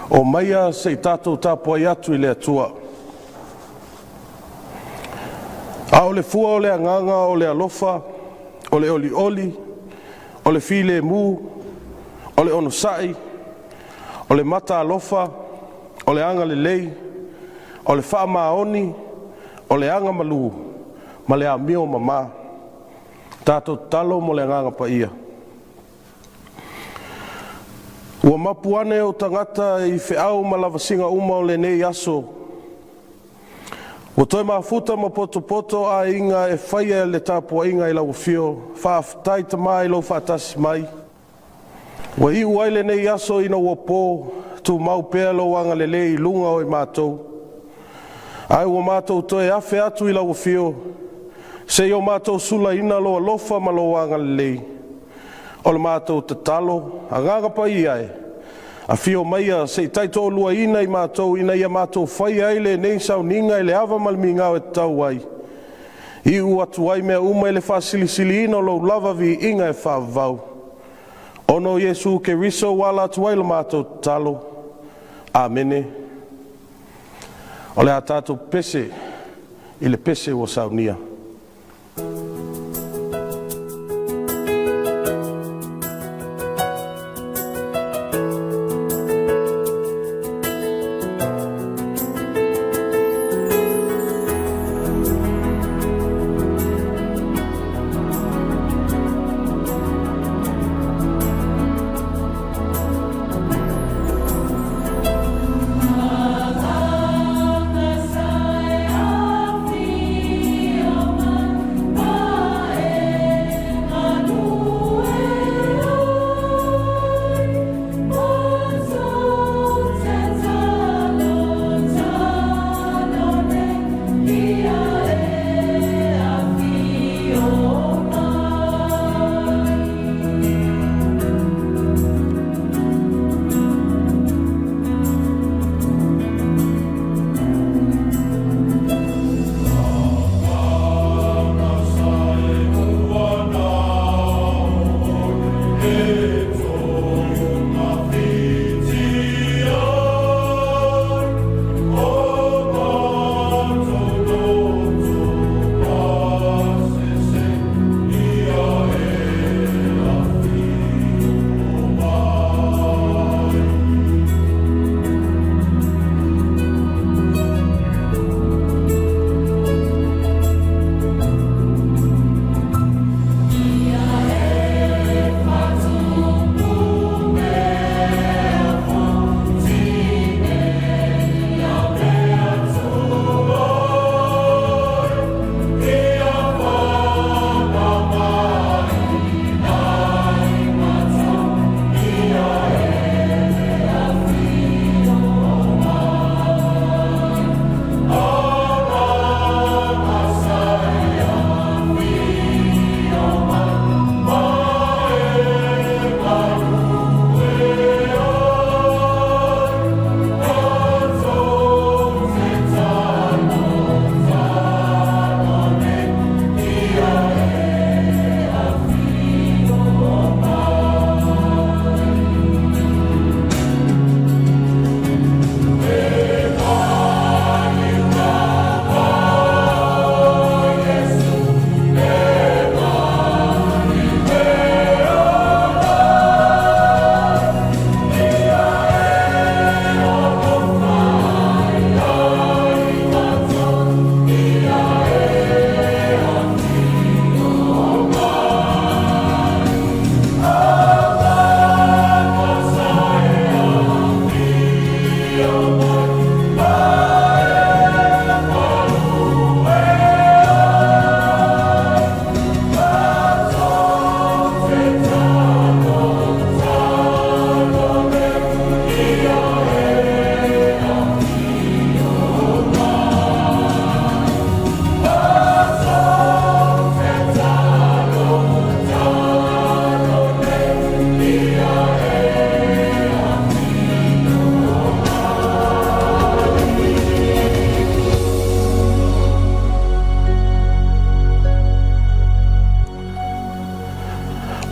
omaia se i tatou tapuai atu i le Atua. A o le fua o le agaga o le alofa, o le olioli, o le filemu, o le onosai, o le mataalofa, o le agalelei, o le faamaoni, o le agamalu ma le amio mama. Tatou tatalo mo le Agaga Paia. Ua mapu ane ou tagata i feau ma lavasiga uma o lenei aso, ua toe mafuta ma potopoto aiga e faia le tapuaiga i lau afio. Faafetai Tama i lou faatasi mai ua iu ai lenei aso ina ua po. Tumau pea lou agalelei i luga o i matou, ae ua matou toe afe atu i lau afio se i o matou sulaina lou alofa ma lou agalelei. O le matou tatalo, Agaga Paia e, afio maia se i taitoaluaina i matou ina ia matou faia ai lenei sauniga i le ava ma le migao e tatau ai. Iu atu ai mea uma i le faasilisiliina o lou lava viiga e faavavau. Ona o Iesu Keriso ua ala atu ai la matou tatalo. Amene. O le a tatou pepese i le pese ua saunia. Sa e afio.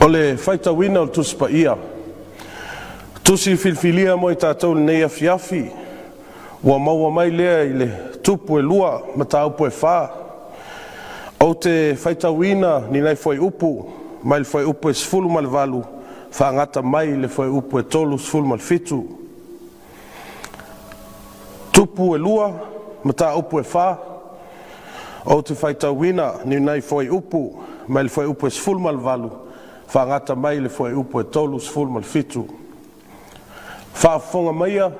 O le faitauina o le Tusi Paia, Tusi filifilia mo i tatou i lenei afiafi, ua maua mai lea i le Tupu e 2, mataupu e 4. Ou te faitauina ni nai fuaiupu mai le fuaiupu e 18 faagata mai i le fuaiupu e 37. Tupu e 2, mataupu e 4. Ou te faitauina ni nai fuaiupu mai le fuaiupu e 18 faagata mai le fuaiupu e 37. Faafofoga maia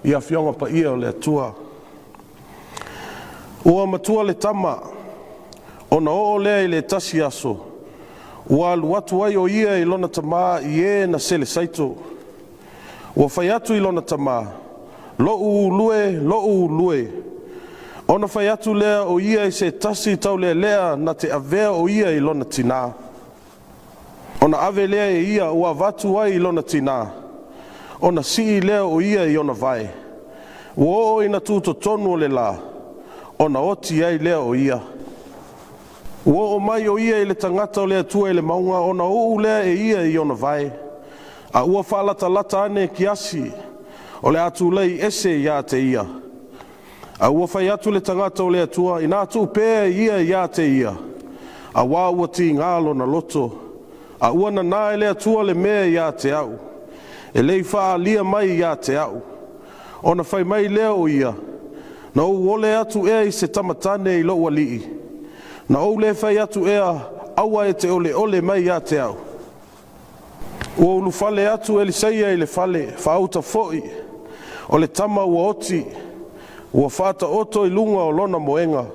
i Afioga Paia o le Atua. Ua matua le tama, ona oo lea i le tasi aso, ua alu atu ai o ia i lona tamā i e na selesaito. Ua fai atu i lona tamā, “Lo'u ulu e, lo'u ulu e!” Ona fai atu lea o ia i se tasi taulealea na te avea o ia i lona tinā. Ona ave lea e ia ua avatu ai i lona tinā, ona sii lea o ia i ona vae. Ua oo ina tutotonu o le lā, ona oti ai lea o ia. Ua oo mai o ia i le tagata o le Atua i le mauga, ona uu lea e ia i ona vae, a ua faalatalata ane Kiasi o le a tulai ese ia te ia. A ua fai atu le tagata o le Atua, “Ina tuu pea ia ia te ia, auā ua tigā lona loto, a ua nanā e le Atua le mea ia te au, e le i faaalia mai ia te au.” Ona fai mai lea o ia, “Na ou ole atu ea i se tama tane i lou alii? Na ou le fai atu ea, aua e te oleole mai ia te au?” Ua ulufale atu Elisaia i le fale, faauta foi, o le tama ua oti, ua faataoto i luga o lona moega.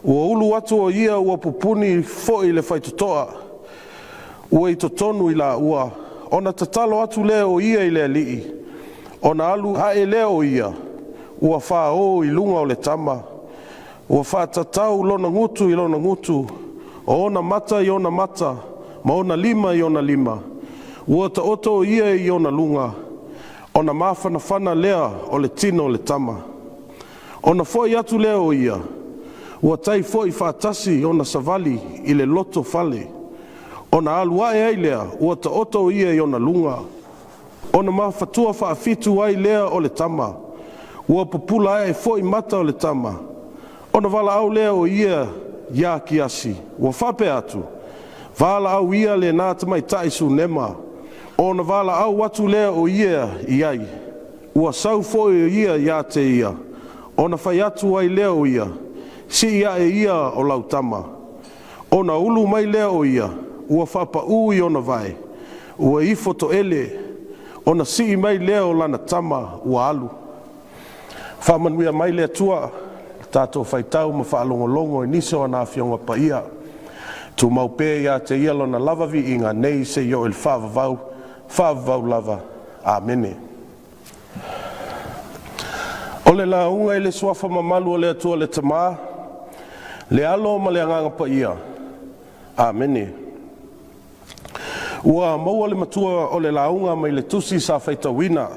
Ua ulu atu o ia ua pupuni foi le faitotoa, ua i totonu i laua. Ona tatalo atu lea o ia i le Alii, ona alu ae lea o ia, ua fao i luga o le tama, ua faatatau lona gutu i lona gutu, o ona mata i ona mata, ma ona lima i ona lima. Ua taoto o ia i ona luga, ona mafanafana lea o le tino o le tama. Ona foi atu lea o ia, ua tai foi faatasi ona savali i le lotofale. Ona alu ae ai lea, ua taoto ia i ona luga. Ona mafatua faafitu ai lea o le tama, ua pupula ae foi mata o le tama. Ona valaau lea o ia iā Kiasi, ua faapea atu, “Valaau ia lena tamaitai Sunema.” Ona valaau atu lea o ia i ai, ua sau foi o ia ia te ia. Ona fai atu ai lea o ia, “Sii ae ia o lau tama.” Ona ulu mai lea o ia, ua faapaū i ona vae, ua ifo toele. Ona sii mai lea o lana tama ua alu. Faamanuia mai le Atua, tatou faitau ma faalogologo i nisi o ana Afioga Paia. Tumau pea ia te ia lona lava viiga nei seia oo i le faavavau, faavavau lava. Amene. O le lauga i le suafa mamalu o le Atua le Tamā, le Alo ma le Agaga Paia. Amene. Ua maua le matua o le lauga mai le tusi sa faitauina.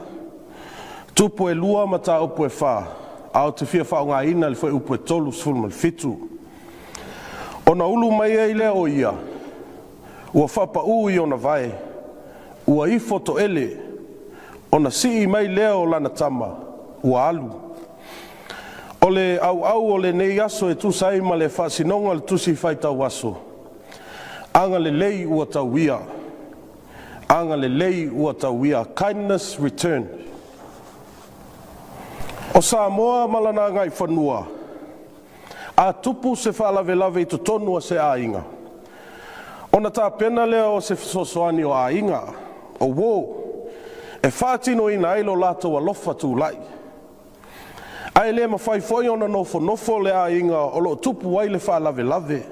Tupu e 2 mataupu e 4, a ou te fia faaaogaina le fuaiupu e 37. Ona ulu mai ai lea o ia, ua faapaū i ona vae, ua ifo toele, ona sii mai lea o lana tama, ua alu. O le auau o lenei aso e tusa ai ma le faasinoga o le tusi faitau aso, agalelei ua tauia. Agalelei ua tauia. Kindness return. O Samoa ma lana agaifanua, a tupu se faalavelave i totonu o se aiga, ona tapena lea o se fesoasoani o aiga, o uo, e faatinoina ai lo latou alofa tulai. Ae le mafai foi ona nofonofo le aiga o lo o tupu ai le faalavelave.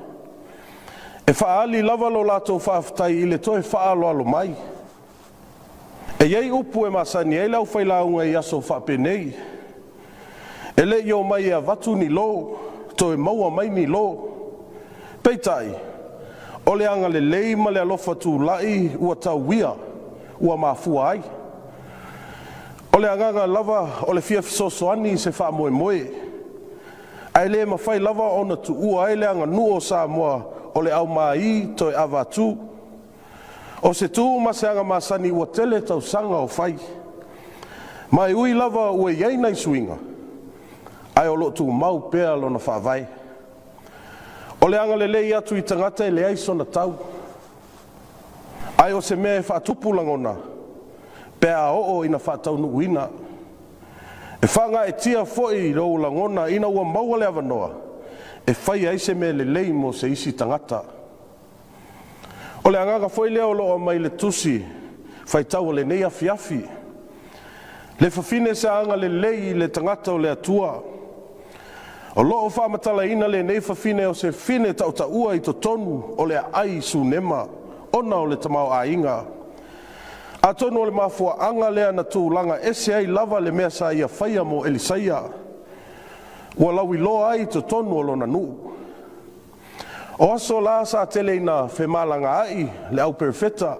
E faaali lava lo latou faafetai i le toe faaaloalo mai. E i ai upu e masani ai le aufailauga i aso faapenei. E le i omai e avatu ni lo, toe maua mai ni lo. Peitai, o le agalelei ma le alofa tulai ua tauia, ua mafua ai. O le agaga lava o le fia fesoasoani i se faamoemoe, ae le mafai lava ona tuua ai le aganuu o Samoa o le aumāi toe avatu. O se tu ma se aga masani ua tele tausaga o fai. Ma e ui lava ua i ai nai suiga, ae o lo o tumau pea lona faavae. O le agalelei atu i tagata e leai sona tau, ae o se mea e faatupu lagona pe a oo ina faataunuuina. E faagaeetia foi lou lagona ina ua maua le avanoa e faia ai se mea lelei mo se isi tagata. O le agaga foi lea o lo o aumai i le tusi faitau o lenei afiafi, le fafine sa agalelei i le tagata o le Atua. O lo o faamatalaina lenei fafine o se fafine tautaua i totonu o le aai Sunema ona o le tamaoaiga. Atonu o le mafuaaga lea na tulaga ese ai lava le mea sa ia faia mo Elisaia, ua lauiloa ai i totonu o lona nuu. O aso la sa tele ina femalagaai le au perofeta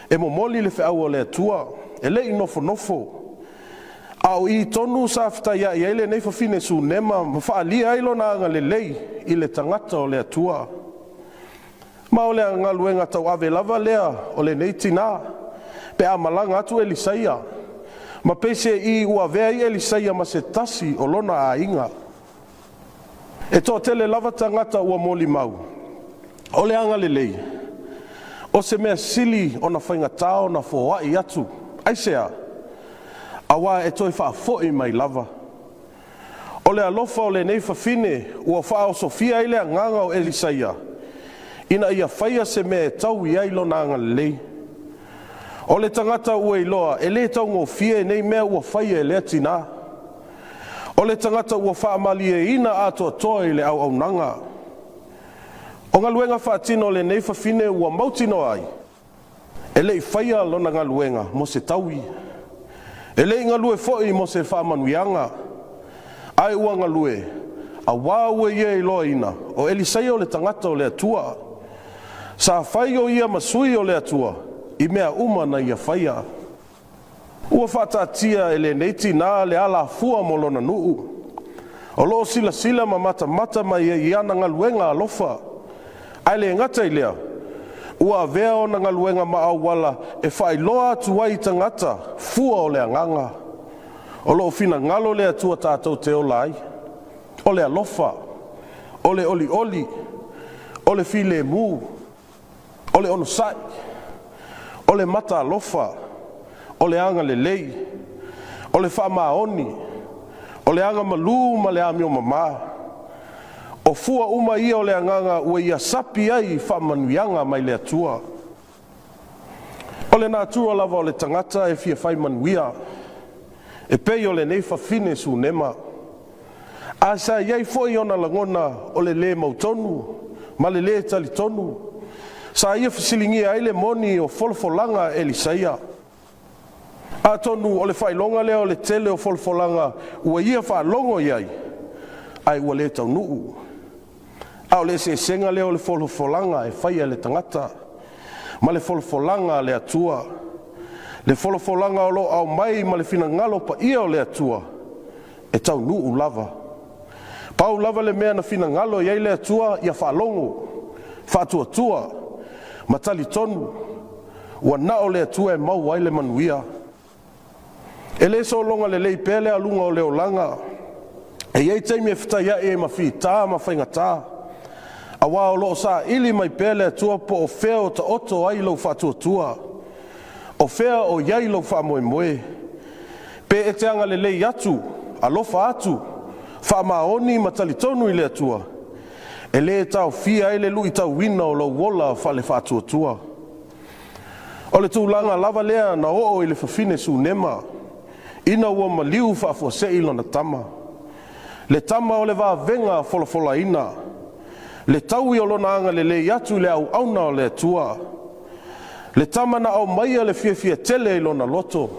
e momoli le feau a le Atua, e le i nofonofo. A o i tonu sa fetaiai ai lenei fafine Sunema ma faaalia ai lona agalelei i le tagata o le Atua. Ma o le galuega tauave lava lea o lenei tinā pe a malaga atu Elisaia, ma peiseai ua avea ai Elisaia ma se tasi o lona aiga. E toatele lava tagata ua molimau, o le agalelei, o se mea sili ona faigata ona foai atu. Aisea? Aua e toe faafoi mai lava. O le alofa o lenei fafine ua faaosofia ai le agaga o Elisaia ina ia faia se mea e taui ai lona agalelei. O le tagata ua iloa e le taugofie nei mea ua faia e lea tinā. O le tagata ua faamalieina atoatoa i le auaunaga. O galuega faatino a lenei fafine ua mautinoa ai, e le i faia lona galuega mo se taui, e le i galue foi mo se faamanuiaga, ae ua galue auā ua ia iloaina o Elisaia o le tagata o le Atua. Sa fai o ia ma sui o le Atua i mea uma na ia faia. Ua faataatia e lenei tinā le alafua mo lona nuu. O lo o silasila ma matamata mai ai i ana galuega alofa. Ae le gata i lea, ua avea ona galuega ma auala e faailoa atu ai i tagata fua o le agaga. O lo o finagalo le Atua tatou te ola ai. O le alofa, o le olioli, o le filemu, o le onosai, o le mataalofa, o le agalelei, o le faamaoni, o le agamalu ma le amio mama. O fua uma ia o le agaga ua ia sapi ai i faamanuiaga mai le Atua. O le natura lava o le tagata e fia fai manuia, e pei o lenei fafine Sunema. A sa i ai foi ona lagona o le lē mautonu ma le lē talitonu, sa ia fesiligia ai le moni o folafolaga a Elisaia. Atonu o le faailoga lea o le tele o folafolaga ua ia faalogo i ai, ae ua le taunuu. A o le eseesega lea o le folafolaga e faia e le tagata ma le folafolaga a le Atua. Le folafolaga o lo o aumai ma le finagalo paia o le Atua e taunuu lava. Pau lava le mea na finagalo i ai le Atua ia faalogo, faatuatua ma talitonu ua na o le Atua e maua ai le manuia. E le sologa lelei pea le aluga o le olaga. E i ai taimi e fetaiai ai ma fita ma faigata, aua o lo o saili mai pea le Atua po o fea o taoto ai lou faatuatua, o fea o i ai lou faamoemoe. Pe e te agalelei atu, alofa atu, faamaoni ma talitonu i le Atua, e le taofia ai le luitauina o lou ola faale-faatuatua. O le tulaga lava lea na oo i le fafine Sunema, ina ua maliu faafuasei lona tama. Le tama o le vavega folafolaina, le taui o lona agalelei atu i le auauna o le Atua. Le tama na aumaia le fiafia tele i lona loto,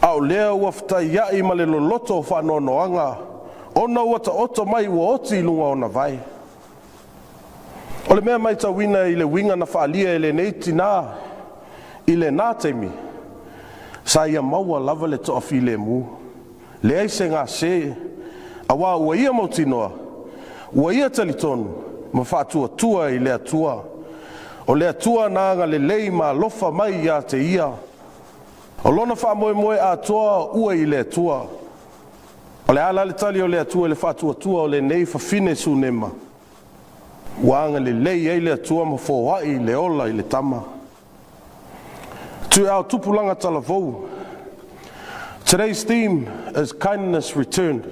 a o lea ua fetaiai ma le loloto o faanoanoaga, ona ua taoto mai ua oti i luga o ona vae. O le mea matauina i le uiga na faaalia e lenei tinā i lena taimi, sa ia maua lava le toafilemu, leai se gase, aua ua ia mautinoa, ua ia talitonu ma faatuatua i le Atua. O le Atua na agalelei ma alofa mai ia te ia. O lona faamoemoe atoa ua i le Atua. O le a la le tali o le Atua i le faatuatua o lenei fafine Sunema? Ua agalelei ai le Atua ma foai le ola i le tama. To our Tupulaga Talavou, today's theme is kindness returned.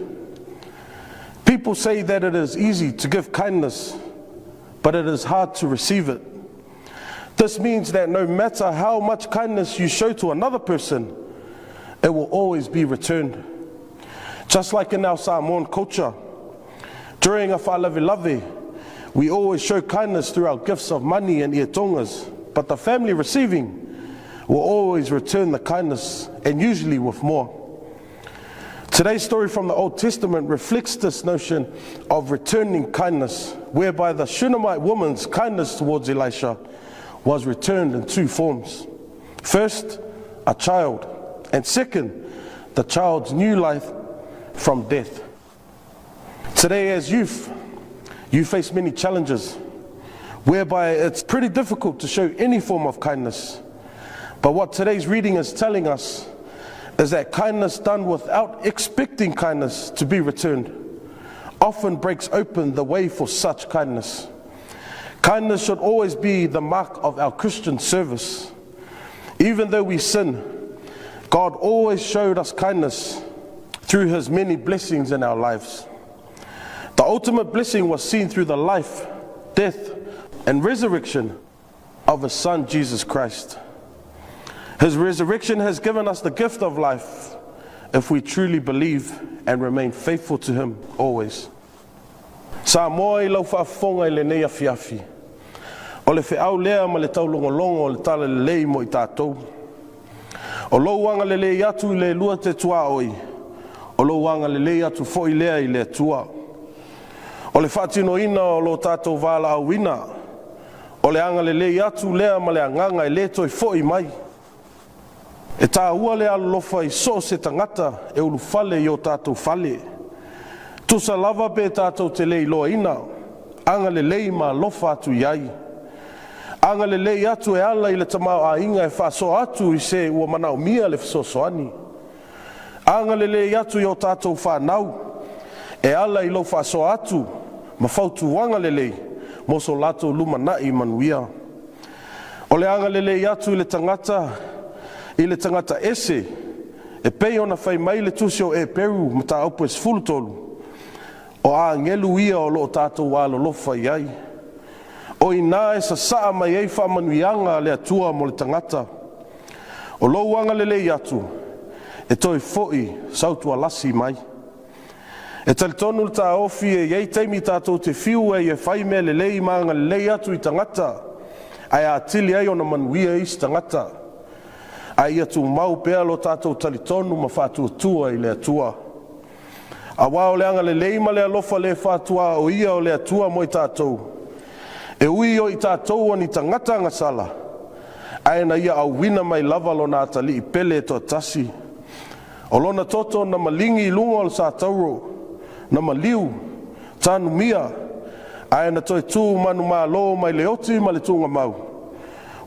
People say that it is easy to give kindness, but it is hard to receive it. This means that no matter how much kindness you show to another person, it will always be returned. Just like in our Samoan culture, during a faalavelave, we always show kindness through our gifts of money and tongas, but the family receiving will always return the kindness and usually with more. Today's story from the Old Testament reflects this notion of returning kindness, whereby the Shunammite woman's kindness towards Elisha was returned in two forms. First, a child, and second, the child's new life from death. Today, as youth, you face many challenges whereby it's pretty difficult to show any form of kindness. But what today's reading is telling us is that kindness done without expecting kindness to be returned often breaks open the way for such kindness. Kindness should always be the mark of our Christian service. Even though we sin, God always showed us kindness through his many blessings in our lives. The ultimate blessing was seen through the life, death, and resurrection of his Son, Jesus Christ. His resurrection has given us the gift of life if we truly believe and remain faithful to him always. Samoa i lau faafofoga i lenei afiafi. O le feau lea ma le taulogologo o le talalelei mo i tatou. O lou agalelei atu i le lua te tuaoi, o lou agalelei atu foi lea i le Atua. O le faatinoina o lo tatou valaauina, o le agalelei atu lea ma le agaga e le toe foi mai. E tāua le alolofa i so o se tagata e ulufale i o tatou fale. Tusa lava pe tatou te le iloaina, agalelei ma alofa atu i ai. Agalelei atu e ala i le tamaoaiga e faasoa atu i se ua manaomia le fesoasoani. Agalelei atu i o tatou fanau, e ala i lou faasoa atu ma fautuaga lelei mo so latou lumanai manuia. O le agalelei atu i le tagata i le tagata ese e pei ona fai mai le tusi o Eperu mataupu e 13 o agelu ia o loo tatou alolofa i ai. O ina e sasaa mai ai faamanuiaga a le Atua mo le tagata. O lou agalelei atu e toe foi sautualasi mai. E talitonu le taofi e iai taimi tatou te fiu ai e fai mea lelei ma agalelei atu i tagata, ae atili ai ona manuia isi tagata. Ae ia tumau pea lo tatou talitonu ma faatuatua i le Atua. Auā o le agalelei ma le alofa le fatuaoia o le Atua mo i tatou. E ui o i tatou o ni tagata agasala, ae na ia auina mai lava lona atalii pele e toatasi. O lona toto na maligi i luga o le satauro, na maliu, tanumia, ae na toe tu manumalo mai le oti ma le tugamau,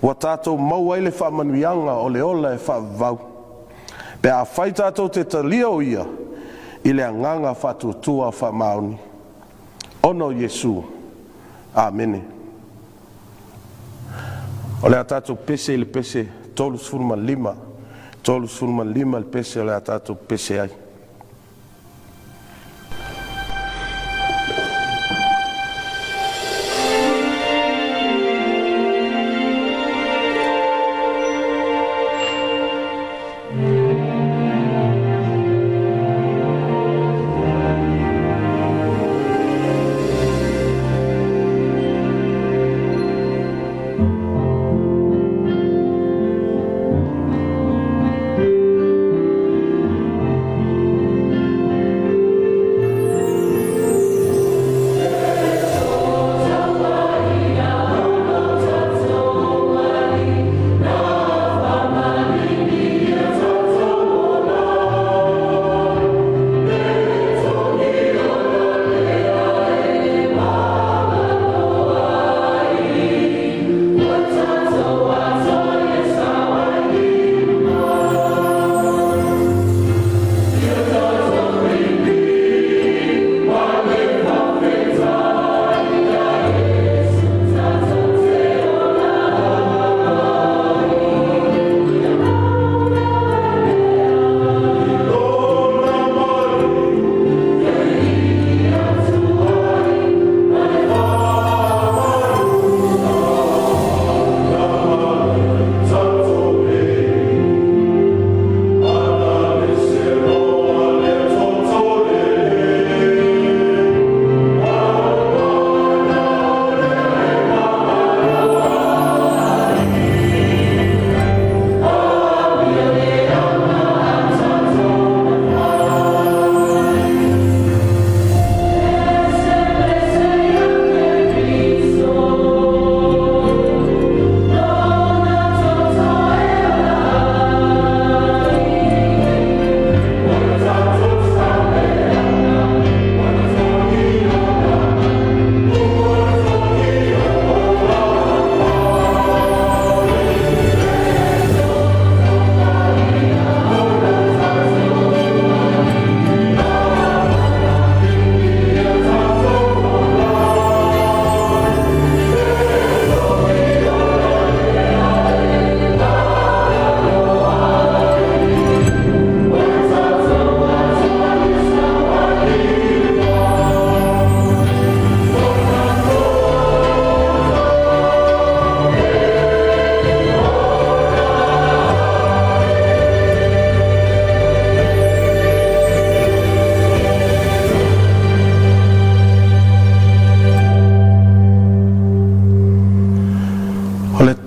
ua tatou maua ai le faamanuiaga o le ola e faavavau. Pe afai tatou te talia o ia i le agaga faatuatua faamaoni. Ona o Iesu. Amene. O le a tatou pese i le pese 35, 35 le pese o le a tatou pese ai.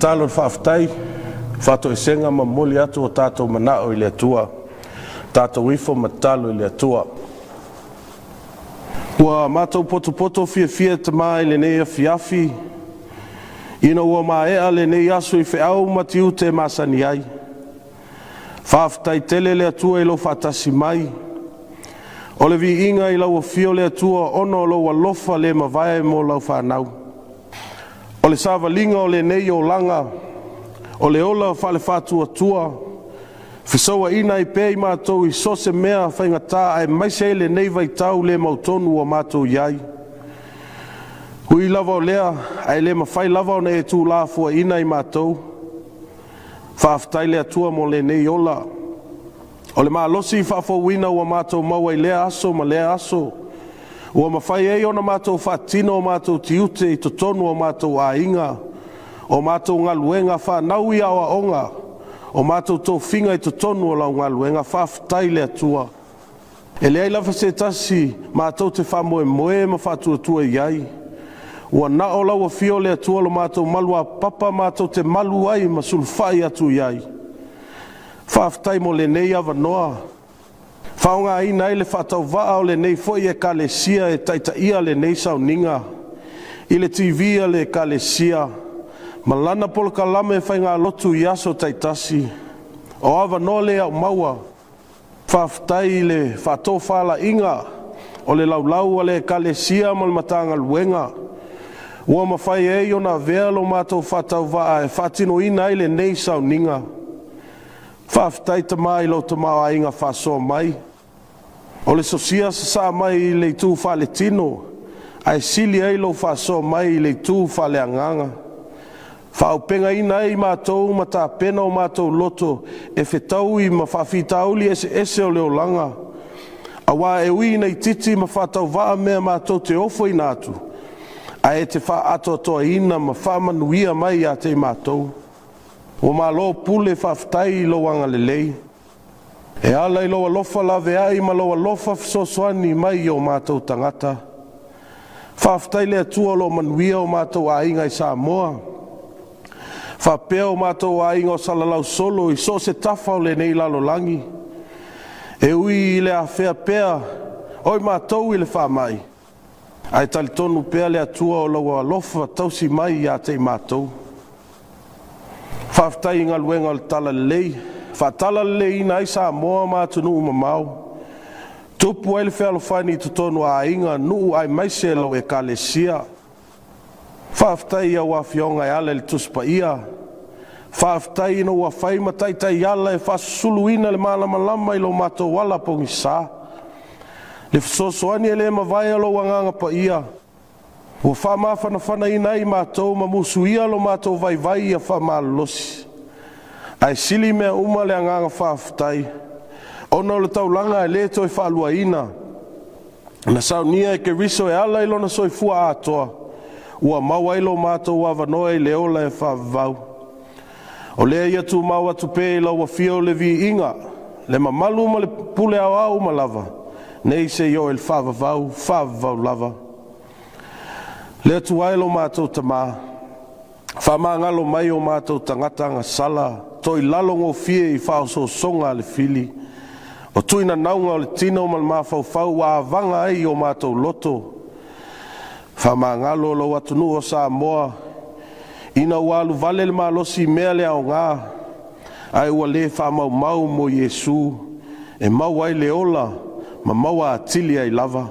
Tatalo le faafetai, faatoesega ma momoli atu o tatou manao i le Atua. Tatou ifo ma tatalo i le Atua. Ua matou potopoto fiafia Tamā i lenei afiafi, ina ua maea lenei aso i feau ma tiute masani ai. Faafetai tele le Atua i lou faatasi mai. O le viiga i lau afio le Atua ona o lou alofa le mavae mo lau fanau. O le savaliga o lenei olaga, o le ola faale-faatuatua, fesauaina ai pea i matou i so o se mea faigata aemaise ai lenei vaitau le mautonu ua matou i ai. Ui lava o lea, ae le mafai lava ona e tuulafoaiina i matou. Faafetai le Atua mo lenei ola. O le malosi faafouina ua matou maua i lea aso ma lea aso, ua mafai ai ona matou faatino o matou tiute i totonu o matou aiga, o matou galuega, fanau i aoaoga, o matou tofiga i totonu o lau galuega. Faafetai le Atua. E leai lava se tasi matou te faamoemoe ma faatuatua i ai. Ua na o lau afio le Atua lo matou maluapapa matou te malu ai ma sulufai atu i ai. Faafetai mo lenei avanoa, faaaogaina ai le faatauvaa o lenei foi Ekalesia e taitaia lenei sauniga i le TV a le Ekalesia ma lana polokalame faigalotu i aso taitasi. O avanoa le aumaua. Faafetai i le faatofalaiga o le laulau a le Ekalesia ma le Matagaluega ua mafai ai ona avea lo matou faatauvaa e faatinoina ai lenei sauniga. Faafetai Tamā i lou tamaoaiga faasoa mai. O le sosia sasaa mai i le itu faaletino, ae sili ai lou faasoa mai i le itu faaleagaga. Faaaupegaina ai matou ma tapena o matou loto e fetaui ma faafitauli eseese o le olaga. Aua e ui ina itiiti ma faatauvaa mea matou te ofoina atu, ae e te faaatoatoaina ma faamanuia mai ia te i matou. Ua malo pule, faafetai i lou agalelei. E ala i lou alofa laveai ma lou alofa fesoasoani mai i o matou tagata. Faafetai le Atua o lo o manuia o matou aiga i Samoa, faapea o matou aiga o salalau solo i so o se tafa o lenei lalolagi. E ui i le afea pea o i matou i le faamai, ae talitonu pea le Atua o lou alofa tausi mai ia te i matou. Faafetai i galuega o le Talalelei, faatalaleleiina ai Samoa ma atunuu mamao. Tupu ai le fealofani i totonu o aiga, nuu aemaise lau Ekalesia. Faafetai i au afioga e ala i le Tusi Paia. Faafetai ina ua fai ma taitaiala e faasusuluina le malamalama i lo matou ala pogisa. Le fesoasoani e le mavae o lou Agaga Paia ua faamafanafanaina ai matou ma musuia lo matou vaivai ia faamalolosi. Ae sili mea uma le agaga faafetai, ona o le taulaga e le toe faaluaina, na saunia e Keriso e ala i lona soifua atoa, ua maua ai lo matou avanoa i le ola e faavavau. O lea ia tumau atu pea i lau afio le viiga, le mamalu ma le pule aoao uma lava, nei seia oo i le faavavau, faavavau lava. Le Atua e lo matou Tamā, faamagalo mai o matou tagata agasala, toilalo gofie i faaosoosoga a le fili, o tuinanauga o le tino ma le mafaufau ua avaga ai i o matou loto. Faamagalo lou atunuu o Samoa, ina ua aluvale le malosi i mea le aoga, ae ua le faamaumau mo Iesu, e maua ai le ola ma maua atili ai lava.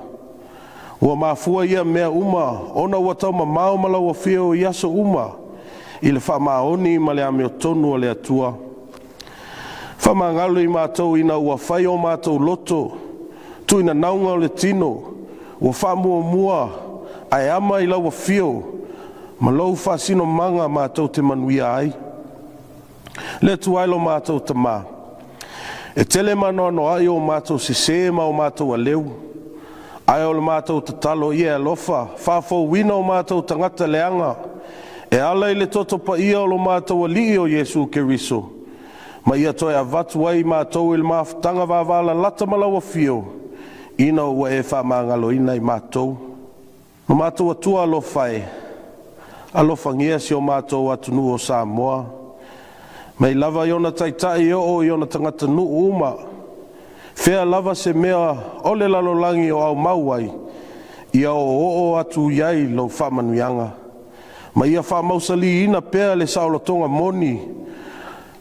Ua mafua ia mea uma ona ua taumamao ma lau afio i aso uma i le faamaoni ma le amiotonu a le Atua. Faamagalo i matou ina ua fai o matou loto, tuinanauga o le tino, ua faamuamua ae ama i lau afio ma lou faasinomaga matou te manuia ai. Le Atua e lo matou Tamā, e tele ma anoanoai o matou sesē ma o matou aleu, ae o le matou tatalo ia e alofa, faafouina o matou tagata leaga, e ala i le toto paia o lo matou Alii o Iesu Keriso, ma ia toe avatu ai i matou i le mafutaga vavalalata ma lau afio, ina ua e faamagaloina i matou. Lo matou Atua alofa e, Alofagia si o matou atunuu o Samoa, mai lava i ona taitai e oo i ona tagatanuu uma, fea lava se mea o le lalolagi o aumau ai, ia oooo atu i ai lau faamanuiaga, ma ia faamausaliina pea le saolotoga moni,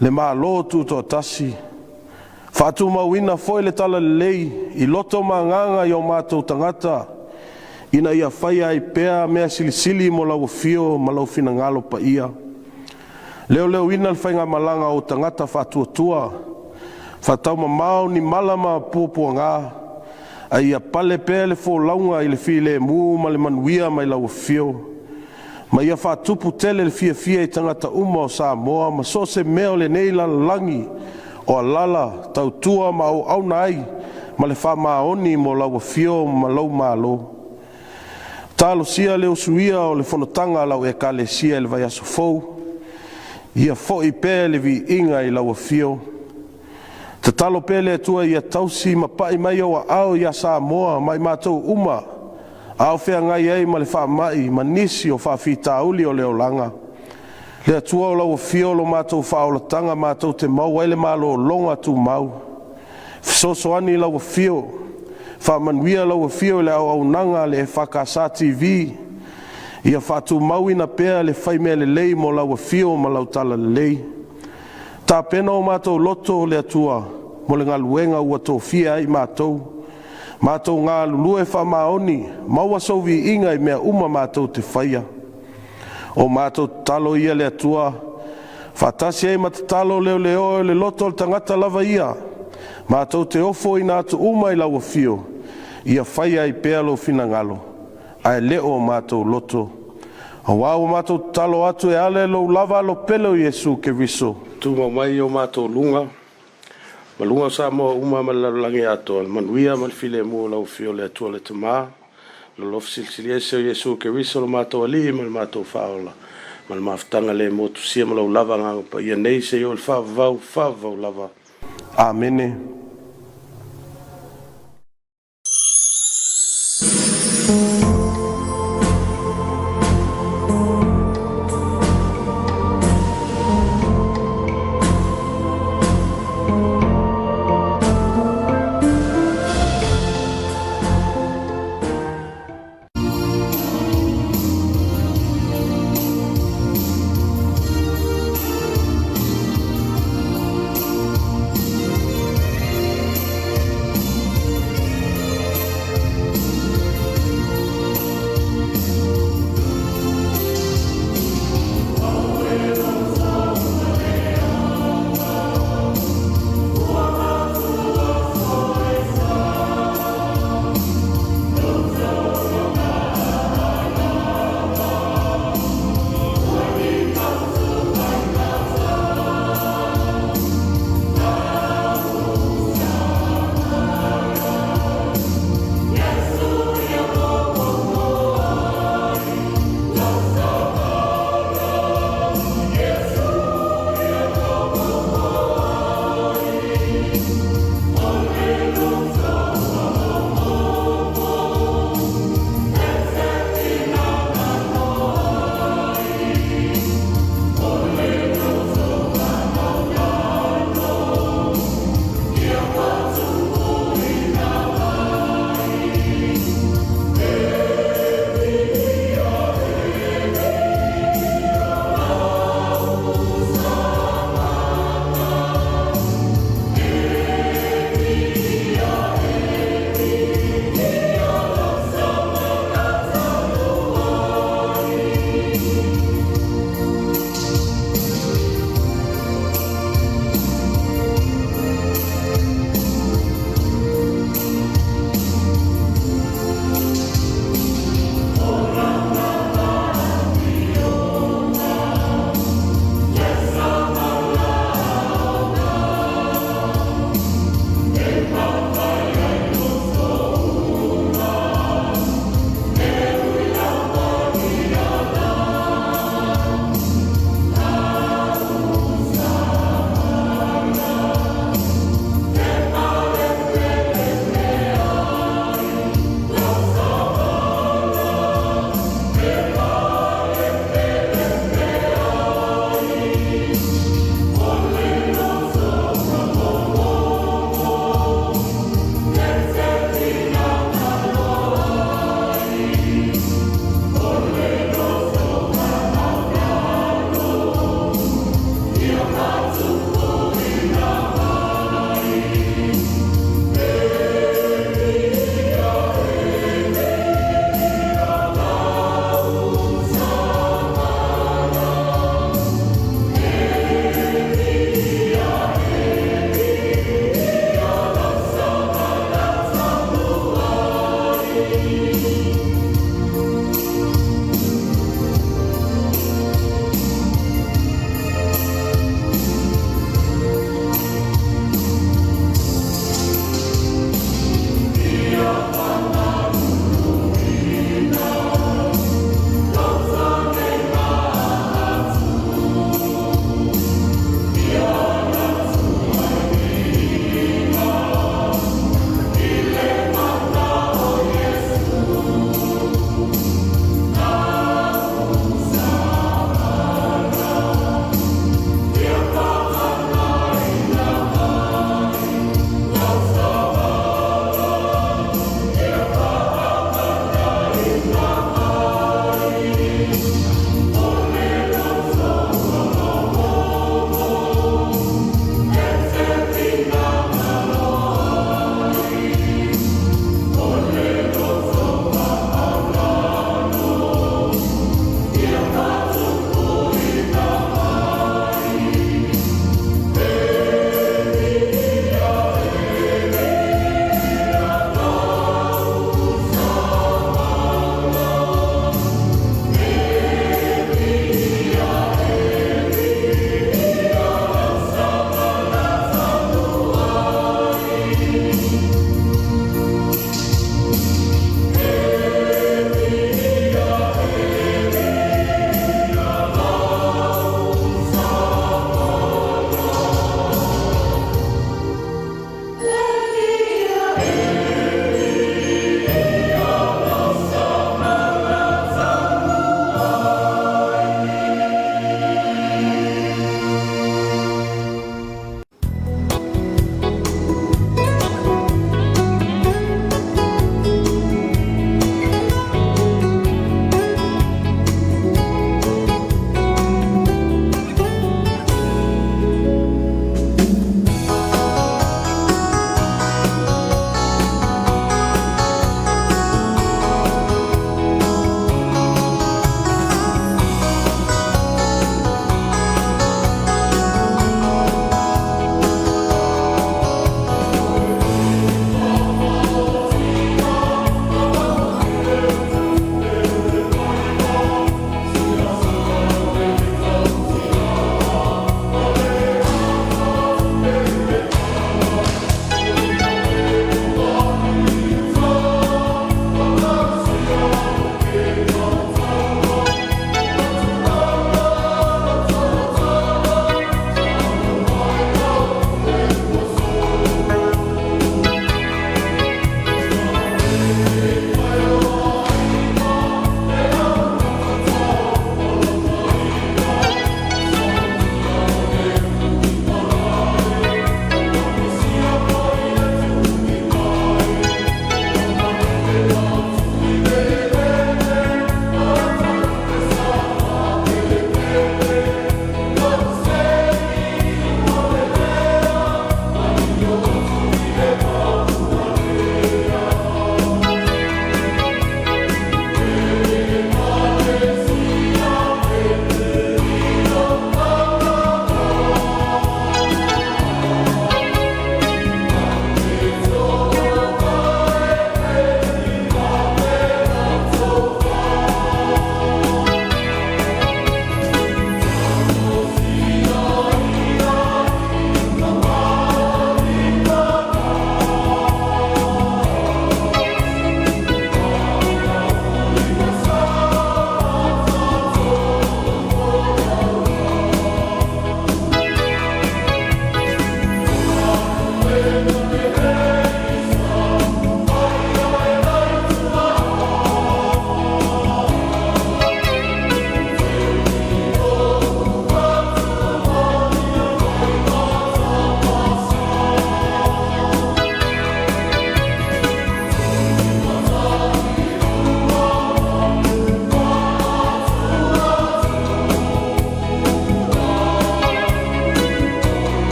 le Malo Tutoatasi, faatumauina foi le Talalelei i loto ma agaga o o tatou tagata, ina ia faia ai pea mea silisili mo lau afio ma lou finagalo paia. Leoleoina le faigamalaga a ou tagata faatuatua, faataumamao ni mala ma puapuaga, ae ia pale pea le folauga i le filemu ma le manuia mai lau afio, ma ia faatupu tele le fiafia i tagata uma o Samoa ma so o se mea o lenei lalolagi o alaala, tautua ma auauna ai ma le faamaoni mo lau afio ma lou malo. Talosia le usuia o le fonotaga a lau Ekalesia i le vaiaso fou, ia foi pea le viiga i lau afio. Tatalo pea le Atua ia tausi ma pai mai ou aao ia Samoa ma i matou uma a o feagai ai ma le faamai ma nisi o faafitauli o le olaga. Le Atua o lau afio lo matou faaolataga, matou te maua ai le malologa tumau. Fesoasoani i lau afio, faamanuia lau afio i le auaunaga a le EFKS TV, ia faatumauina pea le fai mea lelei mo lau afio ma lau talalelei. Tapena o matou loto le Atua mo le galuega ua tofia ai matou, matou galulue faamaoni, maua sou viiga i mea uma matou te faia. O matou tatalo ia le Atua, faatasi ai ma tatalo leleoa o le loto o le tagata lava ia, matou te ofoina atu uma i lau afio, ia faia ai pea lou finagalo, ae le o matou loto. Aua ua matou tatalo atu e ala i lou lava alo pele o Iesu Keriso. Tumau mai i o matou luga, ma luga o Samoa uma ma le lalolagi atoa, le manuia ma le filemu o lau Afio le Atua le Tama, le Alofa Silisili Ese o Iesu Keriso lo matou Alii ma le matou Faaola, ma le mafutaga le motusia ma lou lava Agaga Paia nei seia oo i le faavavau, faavavau lava. Amene.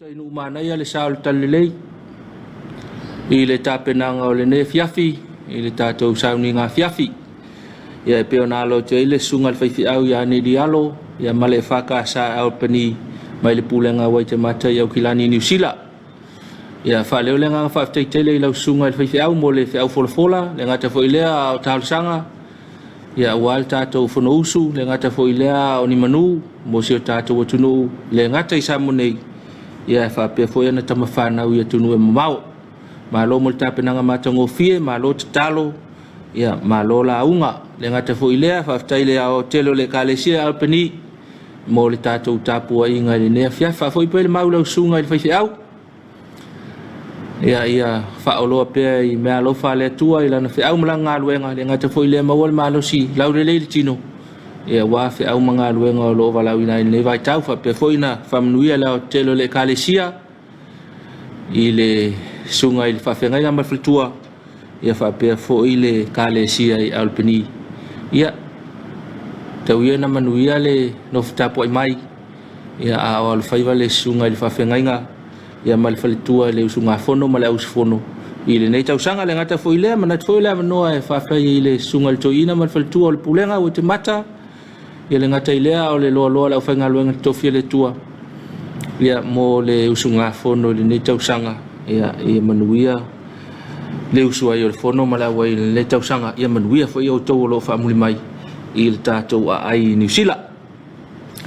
Tai nuu manaia le sa o le Talalelei i le tapenaga o lenei afiafi i le tatou sauniga afiafi. Ia e pei ona alo atu ai le susuga i le faifeau ia Neli Alo ia ma le EFKS Albany mai le Pulega a Waitemata i Aukilani, Niu Sila. Ia faaleo le agaga faafetai tele i lau susuga i le faifeau mo le feau folafola, le gata foi lea a o talosaga ia aua le tatou Fonousu, le gata foi lea a o ni manu mo si o tatou atunuu, le gata i Samoa nei, ia e faapea foi ona tama fanau i atunuu e mamao. Malo mo le tapenaga matagofie, malo tatalo, ia malo lauga. Le gata foi lea, faafetai le aoaotele o le Ekalesia Albany mo le tatou tapuaiga i lenei afiafi. Faafoi pea le mau i lau susuga i le faifeau. Ia, ia faaoloa pea i meaalofa a le Atua i lana feau ma lana galuega, le gata foi lea maua le malosi laulelei i le tino, ia aua feau ma galuega o lo o valaauina ai i lenei vaitau. Faapea foi ona faamanuia le aoaotetele o le Ekalesia i le susuga i le faafeagaiga ma le faletua, ia faapea foi le Ekalesia i Albany. Ia, tau ia ina manuia le nofo tapuai mai, ia a o alofaiva le susuga i le faafeagaiga ia ma le faletua i le usugafono ma le auusufono i lenei tausaga. Le gata foi lea, manatu foi o le avanoa e faafetai ai i le susuga i le toeaina ma le faletua o le Pulega Waitemata, ia le gata i lea o le loaloa o le aufaigaluega totofi a le Atua ia mo le usugafono i lenei tausaga, ia ia manuia le usu ai o le fono ma le auai i lenei tausaga, ia manuia foi outou o lo o faamuli mai i le tatou aai i Niu Sila.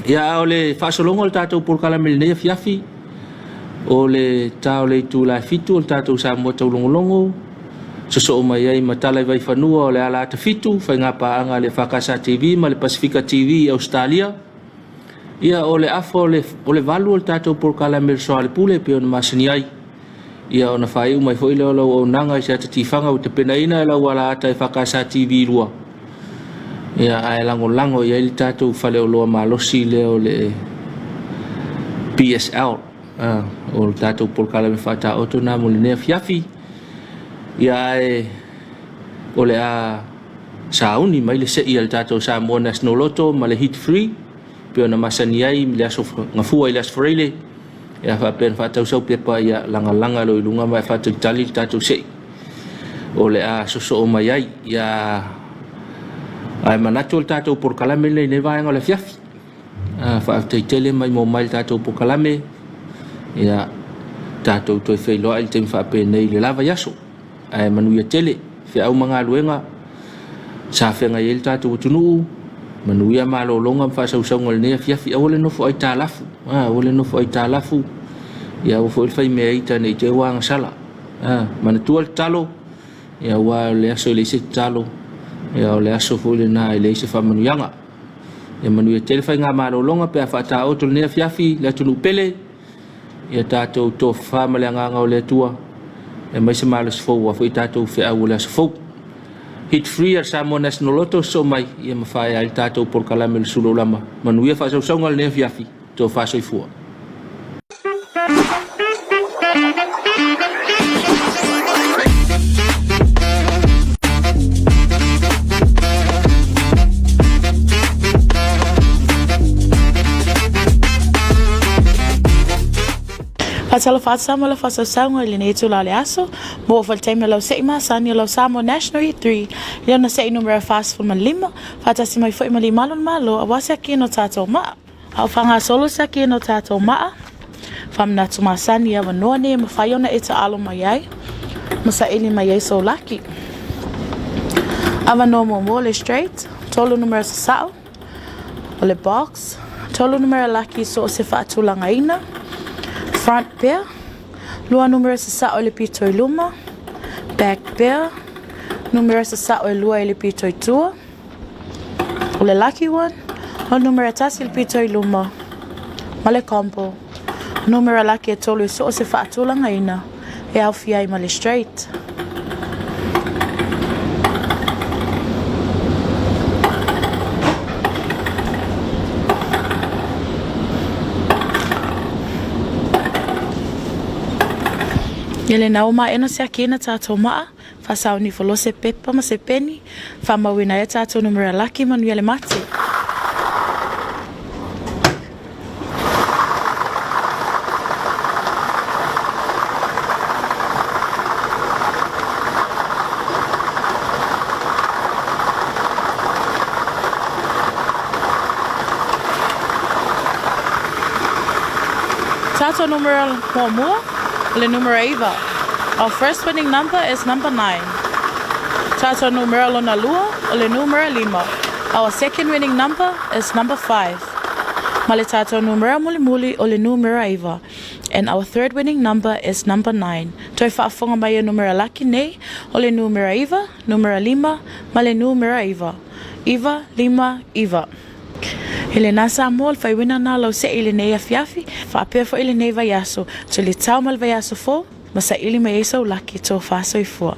Ia, a o le faasologa o le tatou polokalame i lenei afiafi, o le ta o le itula e 7 o le tatou Samoa Taulogologo, sosoo mai ai ma tala i Vaifanua o le ala ata 7, faiga paaga a le EFKS TV ma le Pasifika TV i Ausetalia. Ia, o le afa o le, o le 8 o le tatou polokalame o le Soalepule e pei ona masani ai. Ia ona faaiu mai foi lea o lau auaunaga i se ata tifaga ua tapenaina e lau alaata EFKS TV 2. Ia ae lagolago i ai le tatou faleoloa malosi lea o le PSL. Ah, o le tatou polokalame faataoto na mo lenei afiafi. Ia ae o le a sauni mai le sei a le tatou Samoa National Lotto ma le Hit Free pei ona masani ai i le aso Gafua i le aso Faraile. Ia faapea ona faatau sau pepa ia lagalaga loa i luga ma e faatalitali le tatou sei o le a sosoo mai ai. Ia ae manatu o le tatou polokalame lenei i lenei vaega o le afiafi. Ah, faafetai tele mai mo mai le tatou polokalame. Ia tatou toe feiloai i le taimi faapenei i le la vaiaso. Ae manuia tele feau ma galuega sa feagai ai le tatou atunuu, manuia malologa ma faasausauga o lenei afiafi. Aua le nofo aitalafu, aua le nofo aitalafu, ia aua foi le faimea ita ne i te i ua agasala. Manatua le tatalo, ia aua o le aso e leai se tatalo, ia o le aso foi lena e leai se faamanuiaga. Ia manuia tele faiga malologa pe a faataoto lenei afiafi le atunuu pele. Ia tatou tofafa ma le agaga o le Atua, e aumai se malosi fou aua foi tatou feau o le aso fou. Hit free a le Samoa National Lotto sosoo mai ia ma faea ai le tatou polokalame o le Sulu Lama. Manuia faasausauga o lenei afiafi. Tofa soifua. Faatalofa atu Samoa i lau faasausauga i lenei itula o le aso. Maua foi le taimi o lau se'i masani o lau Samoa National E3 i lona se'i numera 45, faatasi mai foi ma Limalo le Malo aua se akina o tatou maa. A o faagasolo se akina o tatou maa, faamanatu masani e avanoa nei e mafai ona e taalo mai ai ma saili mai ai sou laki. Avanoa muamua o le straight, tolu numera sasao, O le box, tolu numera laki so o se faatulagaina, front pea, lua numera sasao i le pito i luma, back pea, numera sasao e lua i le pito i tua. O le lucky one, o le numera tasi i le pito i luma, ma le combo. Numera laki e tolu i so o se faatulagaina e aofia ai ma le straight. Ia lena ua maea se akina tatou maa, faasauni ifo loa se pepa ma se peni, faamauina ai a tatou numera laki manuia le mate. Tatou numera muamua, o le numera iva. Our first winning number is number nine. Tatou numera lona lua, o le numera lima. Our second winning number is number five. Ma le tatou numera mulimuli, o le numera iva. And our third winning number is number nine. Toe faafofoga mai e numera laki nei, o le numera iva, numera lima, ma le numera iva. Iva, lima, iva. I lena Samoa, o le faaiuina lena o lau seʻe i lenei afiafi, faapea foi lenei vaiaso, tuli tao ma le vaiaso fou, ma saili mai ai sau laki, tofa soifua.